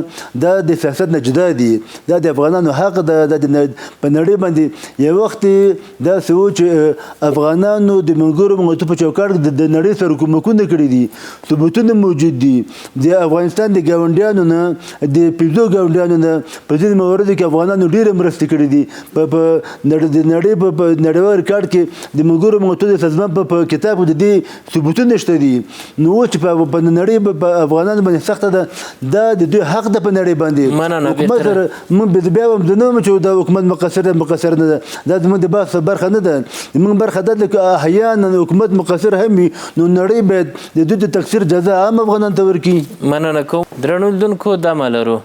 Speaker 3: دا د سیاست نه جدا دي، دا د افغانانو حق ده، دا د په نړۍ باندې یو وخت داسې و چې افغانانو د ملګرو ملتونو په چوکاټ کې د نړۍ سره کومکونه کړي دي، ثبوتونه موجود دي. د افغانستان د ګاونډیانو نه، د پنځو ګاونډیانو نه په ځینو مواردو کې افغانانو ډېرې مرستې کړي دي. په نړۍ په نړیوال ریکارډ کې د ملګرو ملتونو د سازمان په کتاب کې د دې ثبوتونه شته دي. نو اوس چې په نړۍ په افغانانو باندې سخته ده، دا د دوی حق ده په نړۍ باندې. حکومت سره موږ بیا هم نه وایم چې دا حکومت مقصر ده، مقصر نه ده، دا زموږ د بحث برخه نه ده. زموږ برخه دا ده که احیانا حکومت مقصر هم وي، نو نړۍ باید د دوی د تقصیر جزا عام افغانان ته ورکړي.
Speaker 1: مننه کوم درنو لیدونکو، دمه لرو.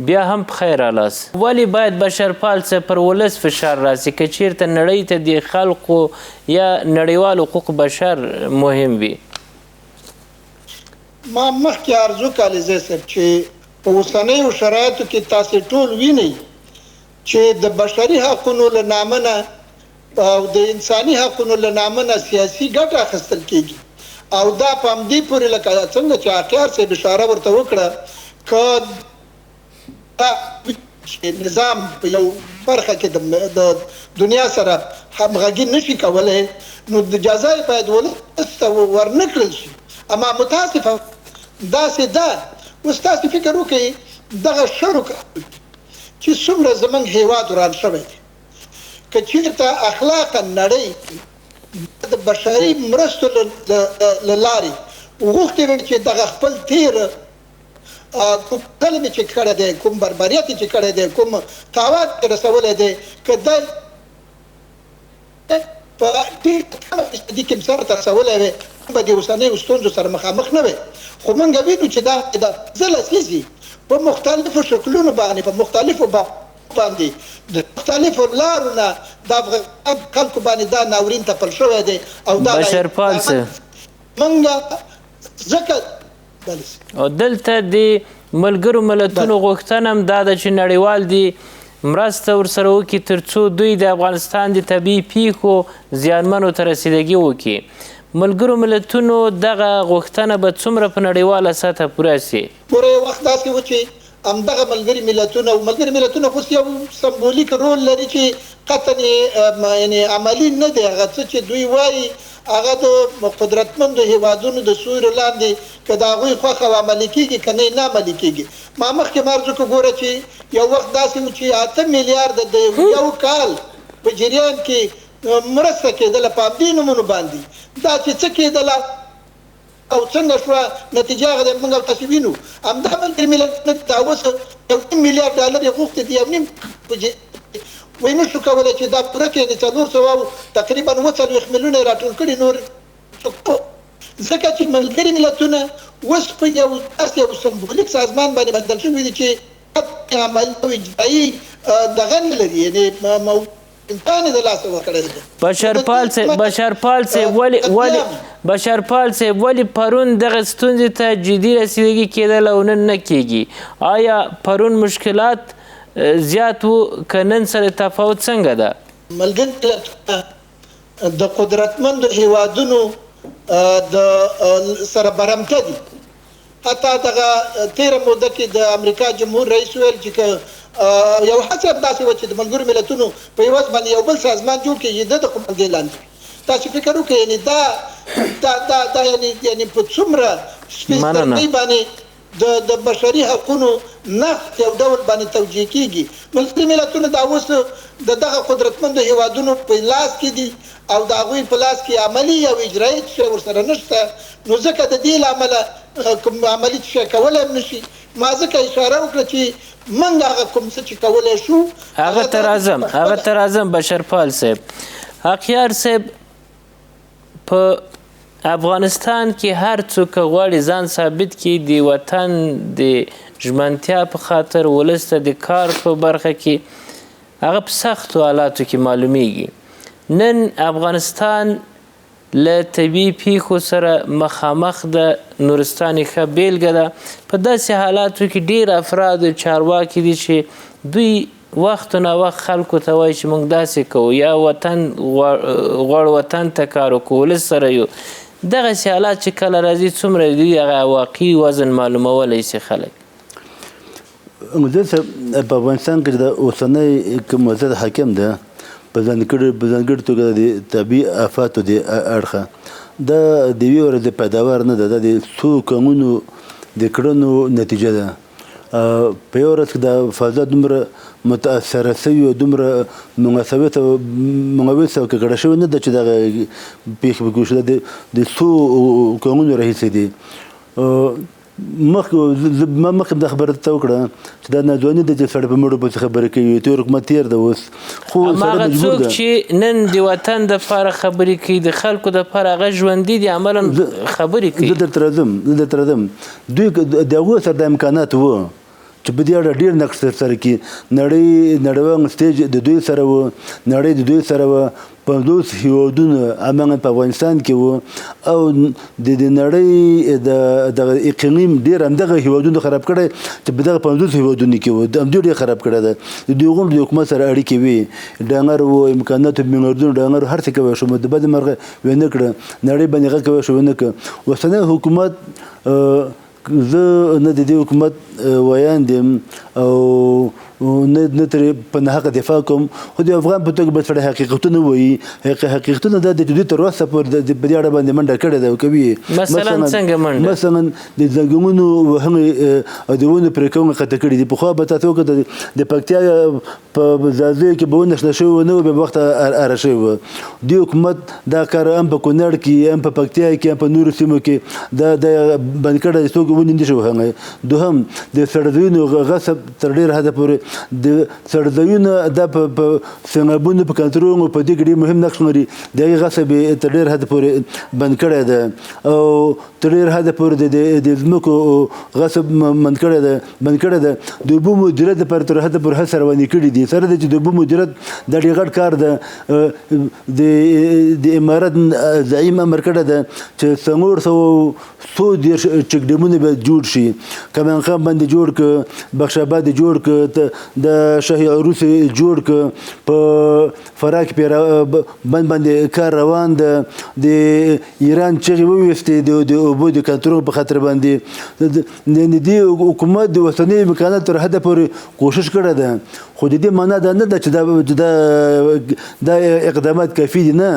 Speaker 1: بیا هم په خیر رالاست. ولې باید بشرپال څه پر ولس فشار راسي که چیرته نړۍ ته د خلقو یا نړیوال حقوق بشر مهم وي؟
Speaker 2: ما مخکې عرض وکړ علیزی صاحب چې په اوسنیو شرایطو کې تاسې ټول وینئ چې د بشري حقونو له نامه نه او د انساني حقونو له نامه نه سیاسي ګټه اخیستل کېږي او دا په همدې پورې لکه څنګه چې حقیار صاحب اشاره ورته وکړه که دا چې نظام په یو برخه کې د دنیا سره همغږي نه شي کولی نو د جزا یې باید ولس ته ورنه کړل شي اما متاسفه داسې ده. اوس تاسې فکر وکړئ دغه شلو کالو کې چې څومره زموږ هېواد وران شوی دی، که چېرته اخلاقاً نړۍ د بشري مرستو له لارې غوښتي وی چې دغه خپل تېر کوم ظلم یې چې کړی دی، کوم بربریت یې چې کړی دی، کوم تاوان یې رسولی دی، که دا په ډېره کمه فیصدي کې سر ته رسولی وی، موږ به دې اوسنیو ستونزو سره مخامخ نه وی. خو موږ وینو چې دا د پنځه لسیزې په مختلفو شکلونو باندې، په مختلفو بهانو باندې، د مختلفو لارو نه د افغانستان په خلکو باندې دا ناورین تپل شوی دی او دا لا
Speaker 1: بشرپال
Speaker 2: ادامه
Speaker 1: صاحب.
Speaker 2: موږ ځکه بله.
Speaker 1: او دلته د ملګرو ملتونو غوښتنه هم دا ده چې نړیوال دې مرسته ورسره وکړي ترڅو دوی د افغانستان د طبیعي پیښو زیانمنو ته رسیدګي وکړي. ملګرو ملتونو دغه غوښتنه به څومره په نړیواله سطح پوره شي؟
Speaker 2: پوره یو وخت داسې و چې همدغه ملګري ملتونه او ملګري ملتونه خو یو سمبولیک رول لري چې قطعا یې یعنې عملي نه دی. هغه څه چې دوی وايي هغه د قدرتمندو هېوادونو د سیوري لاندې که د هغوی خوښه وه عملي کېږي که نه نه عملي کېږي. ما مخکې هم عرض وکړ ګوره چې یو وخت داسې و چې 8 میلیارده د یو کال په جریان کې مرسته کېدله په همدې نومونو باندې. دا چې څه کېدله او څنګه شوه نتیجه هغه دی موږ او تاسې وینو. همدا ملګري ملتونه دا اوس 1.5 میلیارد ډالر یې غوښتي دي، 1.5 په جریان کې وایي نه شو کولی چې دا پوره کړي، یعنې 400 او تقریبا 47 میلیونه یې راټول کړي، نور ځکه چې ملګري ملتونه اوس په یو داسې یو سمبولیک سازمان باندې بدل شوي دي چې عملي او اجرایي دغه نه لري، یعنې امکان یې د لاسه ورکړی دی.
Speaker 1: بشرپال صاحب بشرپال صاحب ولې ولې بشرپال صاحب ولې پرون دغه ستونزې ته جدي رسیدګي کېدله او نن نه کېږي؟ آیا پرون مشکلات زیات وو که نن سره تفاوت څنګه ده؟
Speaker 2: ملګري ملتونه د قدرتمندو هیوادونو د سره برمته دي. حتی دغه تیره موده کې د امریکا جمهور رئیس ویل چې که یو هڅه هم داسې وه چې د ملګرو ملتونو په عوض باندې یو بل سازمان جوړ کړي چې د ده قومندې لاندې وي. تاسو فکر وکړئ یعنې دا دا دا دا یعنې یعنې په څومره سپین سترګۍ باندې د د بشري حقونو نقض یو ډول باندې توجیه کیږي. ملګري ملتونه دا اوس د دغه قدرتمندو هیوادونو په لاس کې دي او د هغوی په لاس کې عملي او اجرایي څه شی ورسره نشته، نو ځکه د دې له امله کوم عملي څه شی کولی هم نشي. ما ځکه اشاره وکړه چې موږ هغه کوم څه چې کولی شو
Speaker 1: هغه ته راځم، هغه ته راځم بشرپال صاحب. حقیار صاحب، په افغانستان کې هر څوک که غواړي ځان ثابت کړي د وطن د ژمنتیا په خاطر ولس ته د کار په برخه کې هغه په سختو حالاتو کې معلومیږي. نن افغانستان له طبیعي پیښو سره مخامخ ده، نورستان یې ښه بیلګه ده. په داسې حالاتو کې ډیر افراد او چارواکي دي چې دوی وخت نا وخت خلکو ته وایي چې موږ داسې کوو یا وطن غواړو وطن ته کار وکړو، ولس سره یو. دغسې حالات چې کله راځي څومره دوی هغه واقعي وزن معلومولی شي خلک؟
Speaker 3: مدیر صاحب، په افغانستان کې د اوسنۍ کوم وضعیت حاکم ده په ځانګړي توګه د طبیعي آفاتو د اړخه دا د یوې ورځې پیداوار نه ده، دا د څو کلونو د کړنو نتیجه ده. په یوه ورځ کې دا فضا دومره متاثره شوې او دومره منغوسه او ککړه شوې نه ده چې دغه پېښې پکې وشي. دا د څو کلونو راهیسې دي. مخکې ما مخکې دا خبره ته وکړه چې دا ناځواني ده چې سړی په مړو پسې خبرې کوي، تېر حکومت تېر ده اوس، خو سړی
Speaker 1: هماغه
Speaker 3: مجبور
Speaker 1: څوک
Speaker 3: ده
Speaker 1: چې نن د وطن دپاره خبرې کوي، د خلکو دپاره، هغه ژوندي دي، عملاً خبرې کوي.
Speaker 3: زه درته راځم، زه درته راځم. دوی د هغو سره دا امکانات وو چې په دې اړه ډېر نقش ترسره کړي. نړۍ نړیوال stage د دوی سره و، نړۍ د دوی سره وه، 50 هیوادونه هماغه په افغانستان کې وو، او د نړۍ د اقلیم ډېر همدغه هیوادونو خراب کړی چې په دغه 50 هیوادونو کې وو، همدوی ډېر خراب کړی دی. د دوی غونډو د حکومت سره اړیکې وې، ډنګر وو، امکاناتو میلیاردونو ډنګر هر څه کوی شو، د بده مرغه ویې نه کړه، نړۍ باندې غږ کوی شو ویې نه کړه. اوسنی حکومت زه نه د دې حکومت ویاند یم او نه ترې په ناحقه دفاع کوم، خو د افغان په توګه به سړی حقیقتونه ووایي. حقیقتونه دا دي چې دوی تر اوسه پورې په دې اړه باندې منډه کړې ده او کوي یې.
Speaker 1: مثلا څنګه منډه؟
Speaker 3: مثلا د ځنګلونو وهنې او د ونو پرې کونې قطع کړي دي. پخوا به تاسو وکتل د پکتیا په ځاځیو کې به ونه شنه شوې وه، نه به وخته اره شوې وه. دې حکومت دا کار هم په کونړ کې، هم په پکتیا کې، هم په نورو سیمو کې دا بند کړی دی، څوک ونې نه شي وهلی. دوهم د سړځایونو غصب تر ډېره حده پورې د سړځایونه دا په سیلابونو په کنټرول په دې کې ډېر مهم نقش لري، د هغې غصب یې تر ډېره حده پورې بند کړی دی، او تر ډېره حده پورې د ځمکو غصب بند کړی دی، بند کړی دی. د اوبو مدیریت لپاره تر حده پورې هڅه روانې کړې دي. سره دی چې د اوبو مدیریت دا ډېر غټ کار دی. د امارت زعیم امر کړی دی چې 430 چک ډیمونه باید جوړ شي. کمن خان باندې جوړ که، بخش آباد جوړ که، د شاهي عروس جوړ که، په فراه کې بند باندې کار روان ده. د ایران چغې وویستې د اوبو د کنټرول په خاطر باندې. د دې حکومت د اوسنیو امکاناتو تر حده پورې کوشش کړی ده، خو د دې معنا دا نه ده چې دا اقدامات کافي دي، نه،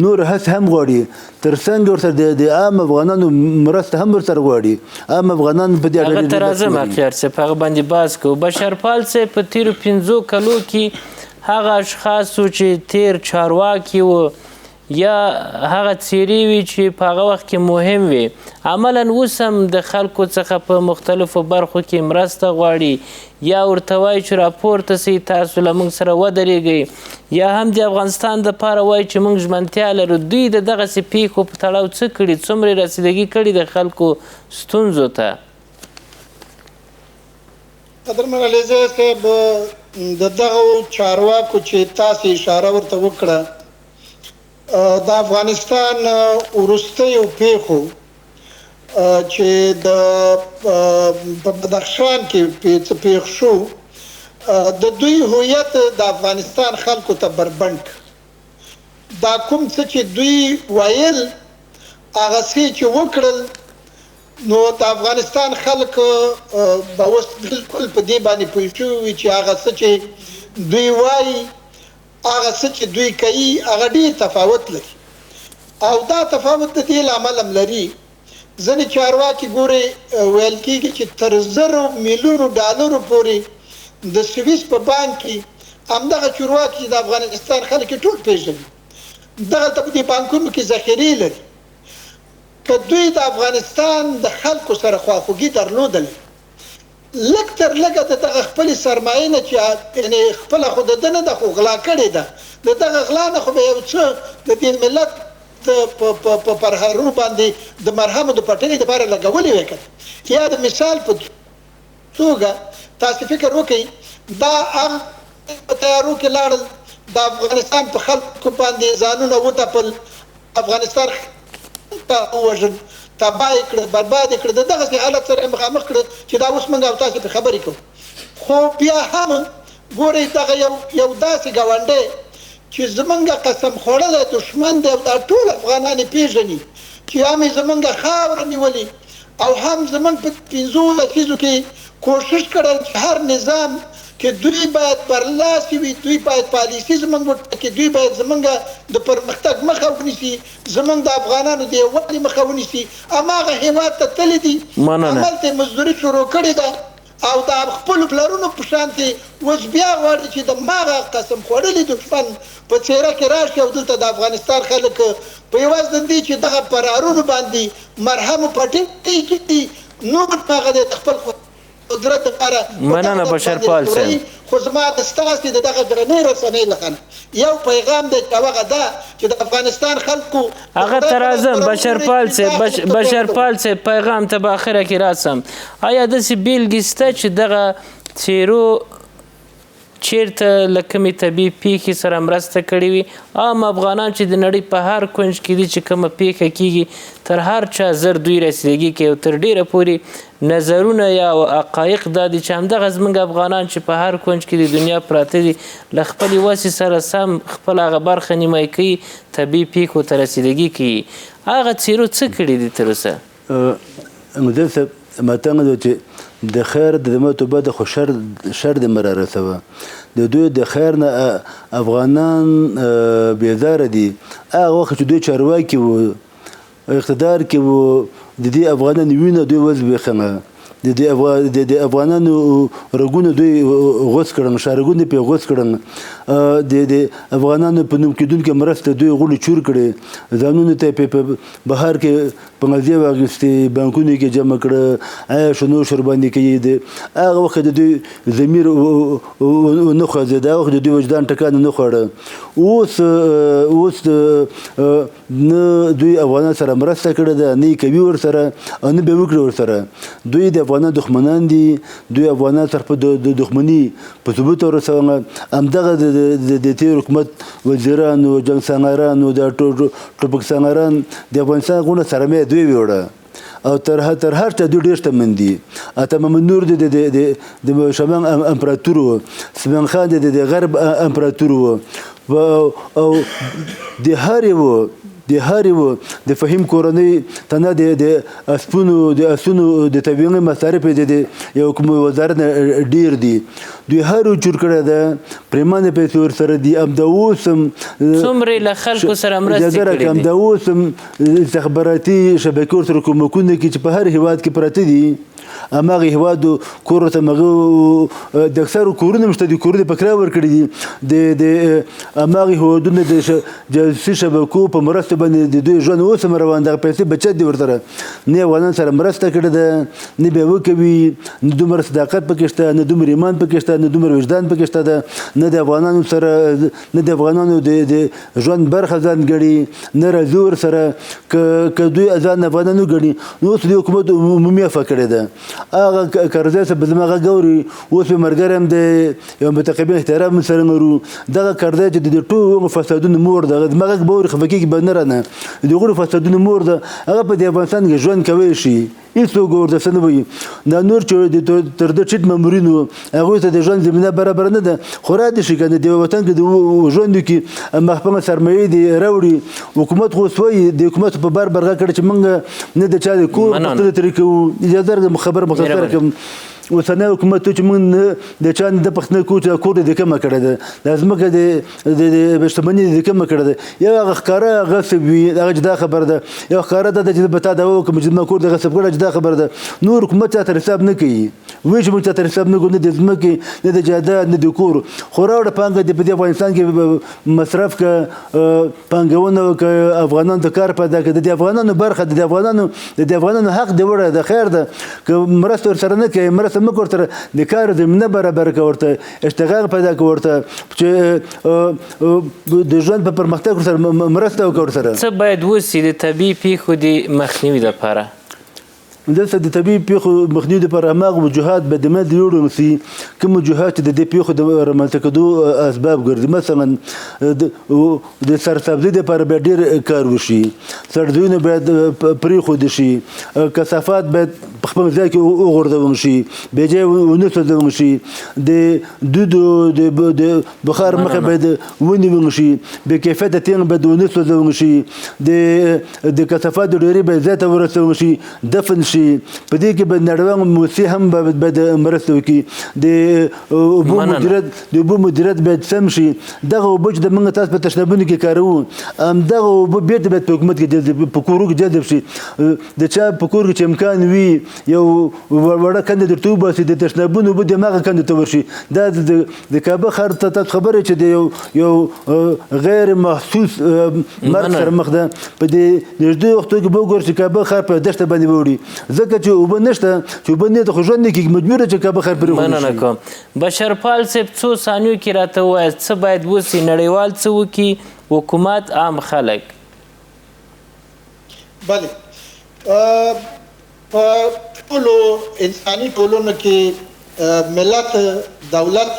Speaker 3: نور هڅه هم غواړي. تر څنګ ورسره د عام افغانانو مرسته هم ورسره غواړي. عام افغانان په دې اړه
Speaker 1: هغه ته راځم اخیار صاحب، هغه باندې بحث کوو. بشرپال صاحب، په تېرو 5 کلو کې هغه اشخاصو چې تېر چارواکي وو یا هغه څېرې وي چې په هغه وخت کې مهم وي، عملاً اوس هم د خلکو څخه په مختلفو برخو کې مرسته غواړي، یا ورته وایي چې راپورته سئ، تاسو له موږ سره ودرېږئ، یا هم د افغانستان دپاره وایي چې موږ ژمنتیا لرو. دوی د دغسې پېښو په تړاو څه کړي؟ څومره یې رسیدګي کړې د خلکو ستونزو ته؟
Speaker 2: قدرمن علیزی صاحب، د دغو چارواکو چې تاسې اشاره ورته وکړه، د افغانستان وروستیو پېښو چې د په بدخشان کې پېښ شو، د دوی هویت د افغانستان خلکو ته بربنډ کړ. دا کوم څه چې دوی ویل هغه څه چې وکړل، نو د افغانستان خلک به اوس بالکل په دې باندې پوه شوي وي چې هغه څه چې دوی وایي هغه څه چې دوی کوي هغه ډېر تفاوت لري، او دا تفاوت د دې لامل هم لري. ځینې چارواکي ګوري ویل کېږي چې تر 1,000 میلیونو ډالرو پورې د سویس په بانک کې همدغه چارواکي چې د افغانستان خلک یې ټول پېژني دغلته په دې بانکونو کې ذخیرې لري. که دوی د افغانستان د خلکو سره خواخوږي درلودلې، لږ تر لږه د دغه خپلې سرمایې نه چې یعنې خپله خو د ده نه ده خو غلا کړې ده، د دغه غلا نه خو به یو څه د دې ملت په پرهرونو باندې د مرهمو د پټۍ دپاره لګولې وای که نه. یا د مثال په توګه تاسې فکر وکئ، دا هغه په تیارو کې لاړل، د افغانستان په خلکو باندې ځانونه وتپل، افغانستان ووژل، تباه یې کړه، برباد یې کړه، د دغسې حالت سره یې مخامخ کړه چې دا اوس موږ او تاسې پرې خبرې کوو. خو بیا هم ګورئ دغه یو داسې ګاونډی چې زمونږ قسم خوړلی دښمن دی او دا ټول افغانان یې پېژني چې هم یې زمونږ خاوره نیولې او هم زمونږ په 5 لسیزو کې کوشش کړی چې هر نظام کې دوی باید برلاسي وي، دوی باید پالیسي زمونږ وټاکي، دوی باید زمونږ د پرمختګ مخه ونیسي، زمونږ د افغانانو د یووالي مخه ونیسي. هماغه هېواد ته تللي دي، هملته یې مزدوري شروع کړې ده او د خپلو پلرونو په شان کې اوس بیا غواړي چې د ماغه قسم خوړلي دښمن په څېره کې راشي او دلته د افغانستان خلک په عوض د دې چې دغه پرارونو باندې مرهمو پټۍ کړي، نور هغه دی د خپل قدرت لپاره په دغه
Speaker 1: مننه
Speaker 2: ډول
Speaker 1: بشرپال
Speaker 2: باندې
Speaker 1: صاحب.
Speaker 2: خورئ. خو زما د ستاسې د دغه درنې رسنۍ لخوا یو پیغام دی چې هغه دا چې د افغانستان خلکو د
Speaker 1: هغه
Speaker 2: خدای
Speaker 1: ته
Speaker 2: په لاس
Speaker 1: راځم
Speaker 2: سره وګورئ
Speaker 1: بشرپال
Speaker 2: چې
Speaker 1: صاحب،
Speaker 2: دا خلک څه کوي.
Speaker 1: بشرپال صاحب پیغام ته به اخره کې راسم. آیا داسې بیلګې شته چې دغه څیرو چیرته له کومې طبیعي پیښې سره مرسته کړې وي؟ عام افغانان چې د نړۍ په هر کنج کې دي، چې کومه پیښه کیږي تر هر چا زر دوی رسیدګي کوي، او تر ډیره پورې نظرونه یا حقایق دا دي چې همدغه زموږ افغانان چې په هر کنج کې د دنیا پراته دي له خپلې وسې سره سم خپله هغه برخه نیمایي کوي، طبیعي پیښو ته رسیدګي کوي. هغه څیرو څه کړي دي تر اوسه؟
Speaker 3: مدیر صاحب، ما ته چې د خیر د ماتو بد خو شر شر د مره رسوه. د دوی د خیر نه افغانان بیزاره دي. هغه وخت چې دوی چارواکي وو، اقتدار کې وو، د دې افغانانو وینه دوی وزبېښله، د دې افغانانو رګونه دوی غوڅ کړل، شارګونه پې غوڅ کړل، د دې افغانانو په نوم کېدونکې مرسته دوی غولي چور کړې، ځانونو ته یې په بهر کې پنځې واخیستې، بانکونو کې جمع کړه، عیش و نوش ورباندې کوي. د هغه وخت د دوی ضمیر ونه خوځېد، هغه وخت د دوی وجدان ټکان نه خوړه. اوس اوس نه دوی افغانان سره مرسته کړې ده، نه یې کوي ورسره او نه به وکړي ورسره. دوی د افغانان دښمنان دي، دوی افغانان سره په د دښمني په ثبوت ورسوله. همدغه د تېر حکومت وزیرانو، جنګسالارانو، د ټوپکسالاران د افغانستان غونه سرمایه دوی ویوړه او تر هر چا دوی ډېر شتمن دي. عطا محمد نور د د شمال امپراتور و، سلمان خان د غرب امپراتور و، او د هر یو د فهیم کورنۍ تنه د اسپونو د اسونو د طبیعي مصارف د یو کوم وزارت نه ډېر دي. دوی هر یو چور کړی ده، پرېمانه پیسې ورسره دي. همدا اوس هم
Speaker 1: څومره یې له خلکو سره مرستې کړې دي؟
Speaker 3: همدا اوس هم استخباراتي شبکې ورسره کومکونه کوي چې په هر هېواد کې پراته دي. هماغه هېواد کور ورته هماغه د اکثرو کورونه هم شته دي، کورونه یې په کرایه ورکړي دي. د هماغه هېوادونه د جاسوسي شبکو په مرسته باندې د دوی ژوند اوس هم روان، دغه پیسې بچت دي ورسره. نه افغانان سره مرسته کړې ده، نه بیا وکوي، نه دومره صداقت پکې شته، نه دومره ایمان پکې شته، نه دومره وجدان پکې شته ده، نه د افغانانو سره، نه د افغانانو د ژوند برخه ځان ګڼي، نه راځي ورسره. که دوی ځان افغانان وګڼي نو اوس دوی حکومت عمومي عفوه کړې ده. هغه کرزی صاحب زما غږ اوري، اوس مې ملګری هم دی، یو متقابل احترام هم سره لرو. دغه کرزی چې د دې ټولو فسادونو مور ده، زما غږ به اوري، خفه کېږي به نه رانه. د دې غړو فسادونو مور ده، هغه په دې افغانستان کې ژوند کوی شي، هېڅوک ورته څه نه وایي. دا نور چې تر ده ټیټ مامورین وو، هغوی ته د ژوند زمینه برابره نه ده، خو را دې شي که نه د وطن کې د ژوند وکړي، اما خپله سرمایې دې راوړي. حکومت خو اوس وایي، د حکومت په بار بار غږ کړی چې موږ نه د چا د کور پوښتنه ترې کوو. اجازه راکړه خبره مختصره کړم. اوسنی حکومت چې موږ نه د چا نه د پوښتنه کوو چې دا کور دې کومه کړې ده، دا ځمکه د شتمني دې کومه کړې ده. یو هغه ښکاره غصب وي، هغه جدا خبره ده. یو ښکاره ده چې به تا دا وکړم چې زما کور دې غصب کړی، جدا خبره ده. نور حکومت چا ته حساب نه کوي، وایي چې موږ چا ته حساب نه کوو، نه د ځمکې، نه د جایداد، نه د کور. خو راوړه پانګه دې په دې افغانستان کې مصرف که، پانګونه وکړه، افغانانو ته کار پیدا کړه، د دې افغانانو برخه، د دې افغانانو حق دې وړی ده، خیر ده. که مرسته ورسره نه کوي، مرسته مه کوه ورسره، د کار زمینه برابره کړه ورته، اشتغال پیدا کړه ورته، چې د ژوند په پرمختګ ورسره مرسته وکړه ورسره.
Speaker 1: څه باید وسي د طبیعي پیښو د مخنیوي لپاره؟
Speaker 3: دلته د طبیعي پیښو مخنیوي لپاره هماغه وجوهات به د منځه یوړل سي کوم وجوهات چې د دې پیښو د رامنځته کېدو اسباب ګرځي. مثلا د سرسبزۍ لپاره باید ډېر کار وشي، سړځایونه باید پرېښودل شي، کثافات باید په خپل ځای کې وغورځول شي، بې ځایه ونه سوځول شي، د دود د بخار مخه باید ونیول شي، بې کیفیته تېل باید ونه سوځول شي، د کثافاتو ډېرې باید ځای ته ورسول شي، دفن شي. په دې کې به نړیوال موسسې هم باید مرسته وکړي. د اوبو مدیریت، د اوبو مدیریت باید سم شي. دغه اوبه چې د موږ تاسو په تشنابونو کې کاروو، همدغه اوبه بېرته باید په حکومت کې جذب، په کورو کې جذب شي. د چا په کور کې چې امکان وي یو وړه کندې درته وباسي، د تشنابونو اوبه دې هماغه کندې ته ورشي. دا د کابل ښار ته تاسو خبره چې د یو غیر محسوس مرګ سره مخ ده. په دې نږدې وختو کې به وګورئ چې کابل ښار په دښته باندې وړي، ځکه چې اوبه نشته، چې اوبه نه ته خو ژوند نه کېږي، مجبور چې کابل ښار پرې
Speaker 1: مننه کوم. بشرپال صاحب، څو ثانیو کې راته ووایاست څه باید وسي، نړیوال څه وکړي، حکومت، عام خلک؟
Speaker 2: بله، په ټولو انساني ټولنو کې ملت، دولت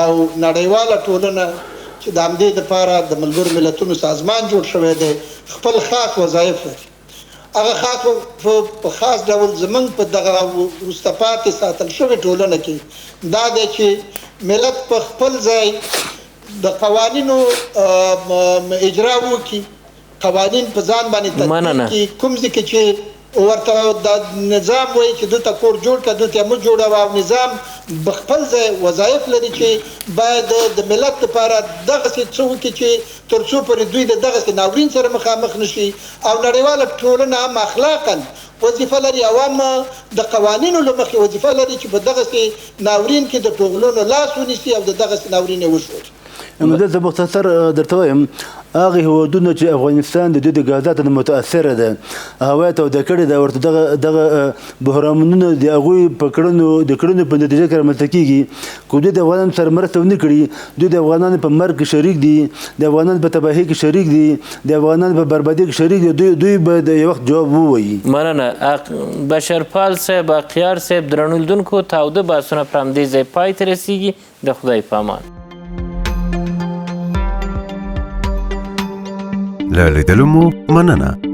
Speaker 2: او نړیواله ټولنه چې د همدې دپاره د ملګرو ملتونو سازمان جوړ شوی دی، خپل خاص وظایف لري. هغه خاص په خاص ډول زمونږ په دغه وروسته پاتې ساتل شوې ټولنه کې دا دی چې ملت په خپل ځای د قوانینو اجرا وکړي، قوانین په ځان باندې تطبیق کړي. کوم ځای کې چې ورته د نظام وایي چې دلته کور جوړ کړه، دلته یې مه جوړوه، او نظام په خپل ځای وظایف لري چې باید د ملت لپاره دغسې څه وکړي چې تر څو پورې دوی د دغسې ناورین سره مخامخ نه شي. او نړیواله ټولنه هم اخلاقاً وظیفه لري او هم د قوانینو له مخې وظیفه لري چې په دغسې ناورین کې د ټولنو لاس ونیسي او د دغسې ناورین یې وژغوري.
Speaker 3: نو دلته مختصر درته وایم، هغه هیوادونه چې افغانستان د دوی د ګازاتو نه متاثره ده، هوا یې توده کړې ده، ورته دغه بحرانونه د هغوی په کړنو د کړنو په نتیجه کې رامنځته کېږي. که دوی د افغانانو سره مرسته ونه کړي، دوی د افغانانو په مرګ کې شریک دي، د افغانانو په تباهۍ کې شریک دي، د افغانانو په بربادۍ کې شریک دي، دوی به د یو وخت جواب ووایي.
Speaker 1: مننه بشرپال صاحب، اقیار صاحب، درنو لیدونکو، تاوده بحثونه پر همدې ځای پای ته رسېږي. د خدای په امان.
Speaker 4: له لیدلو مو مننه.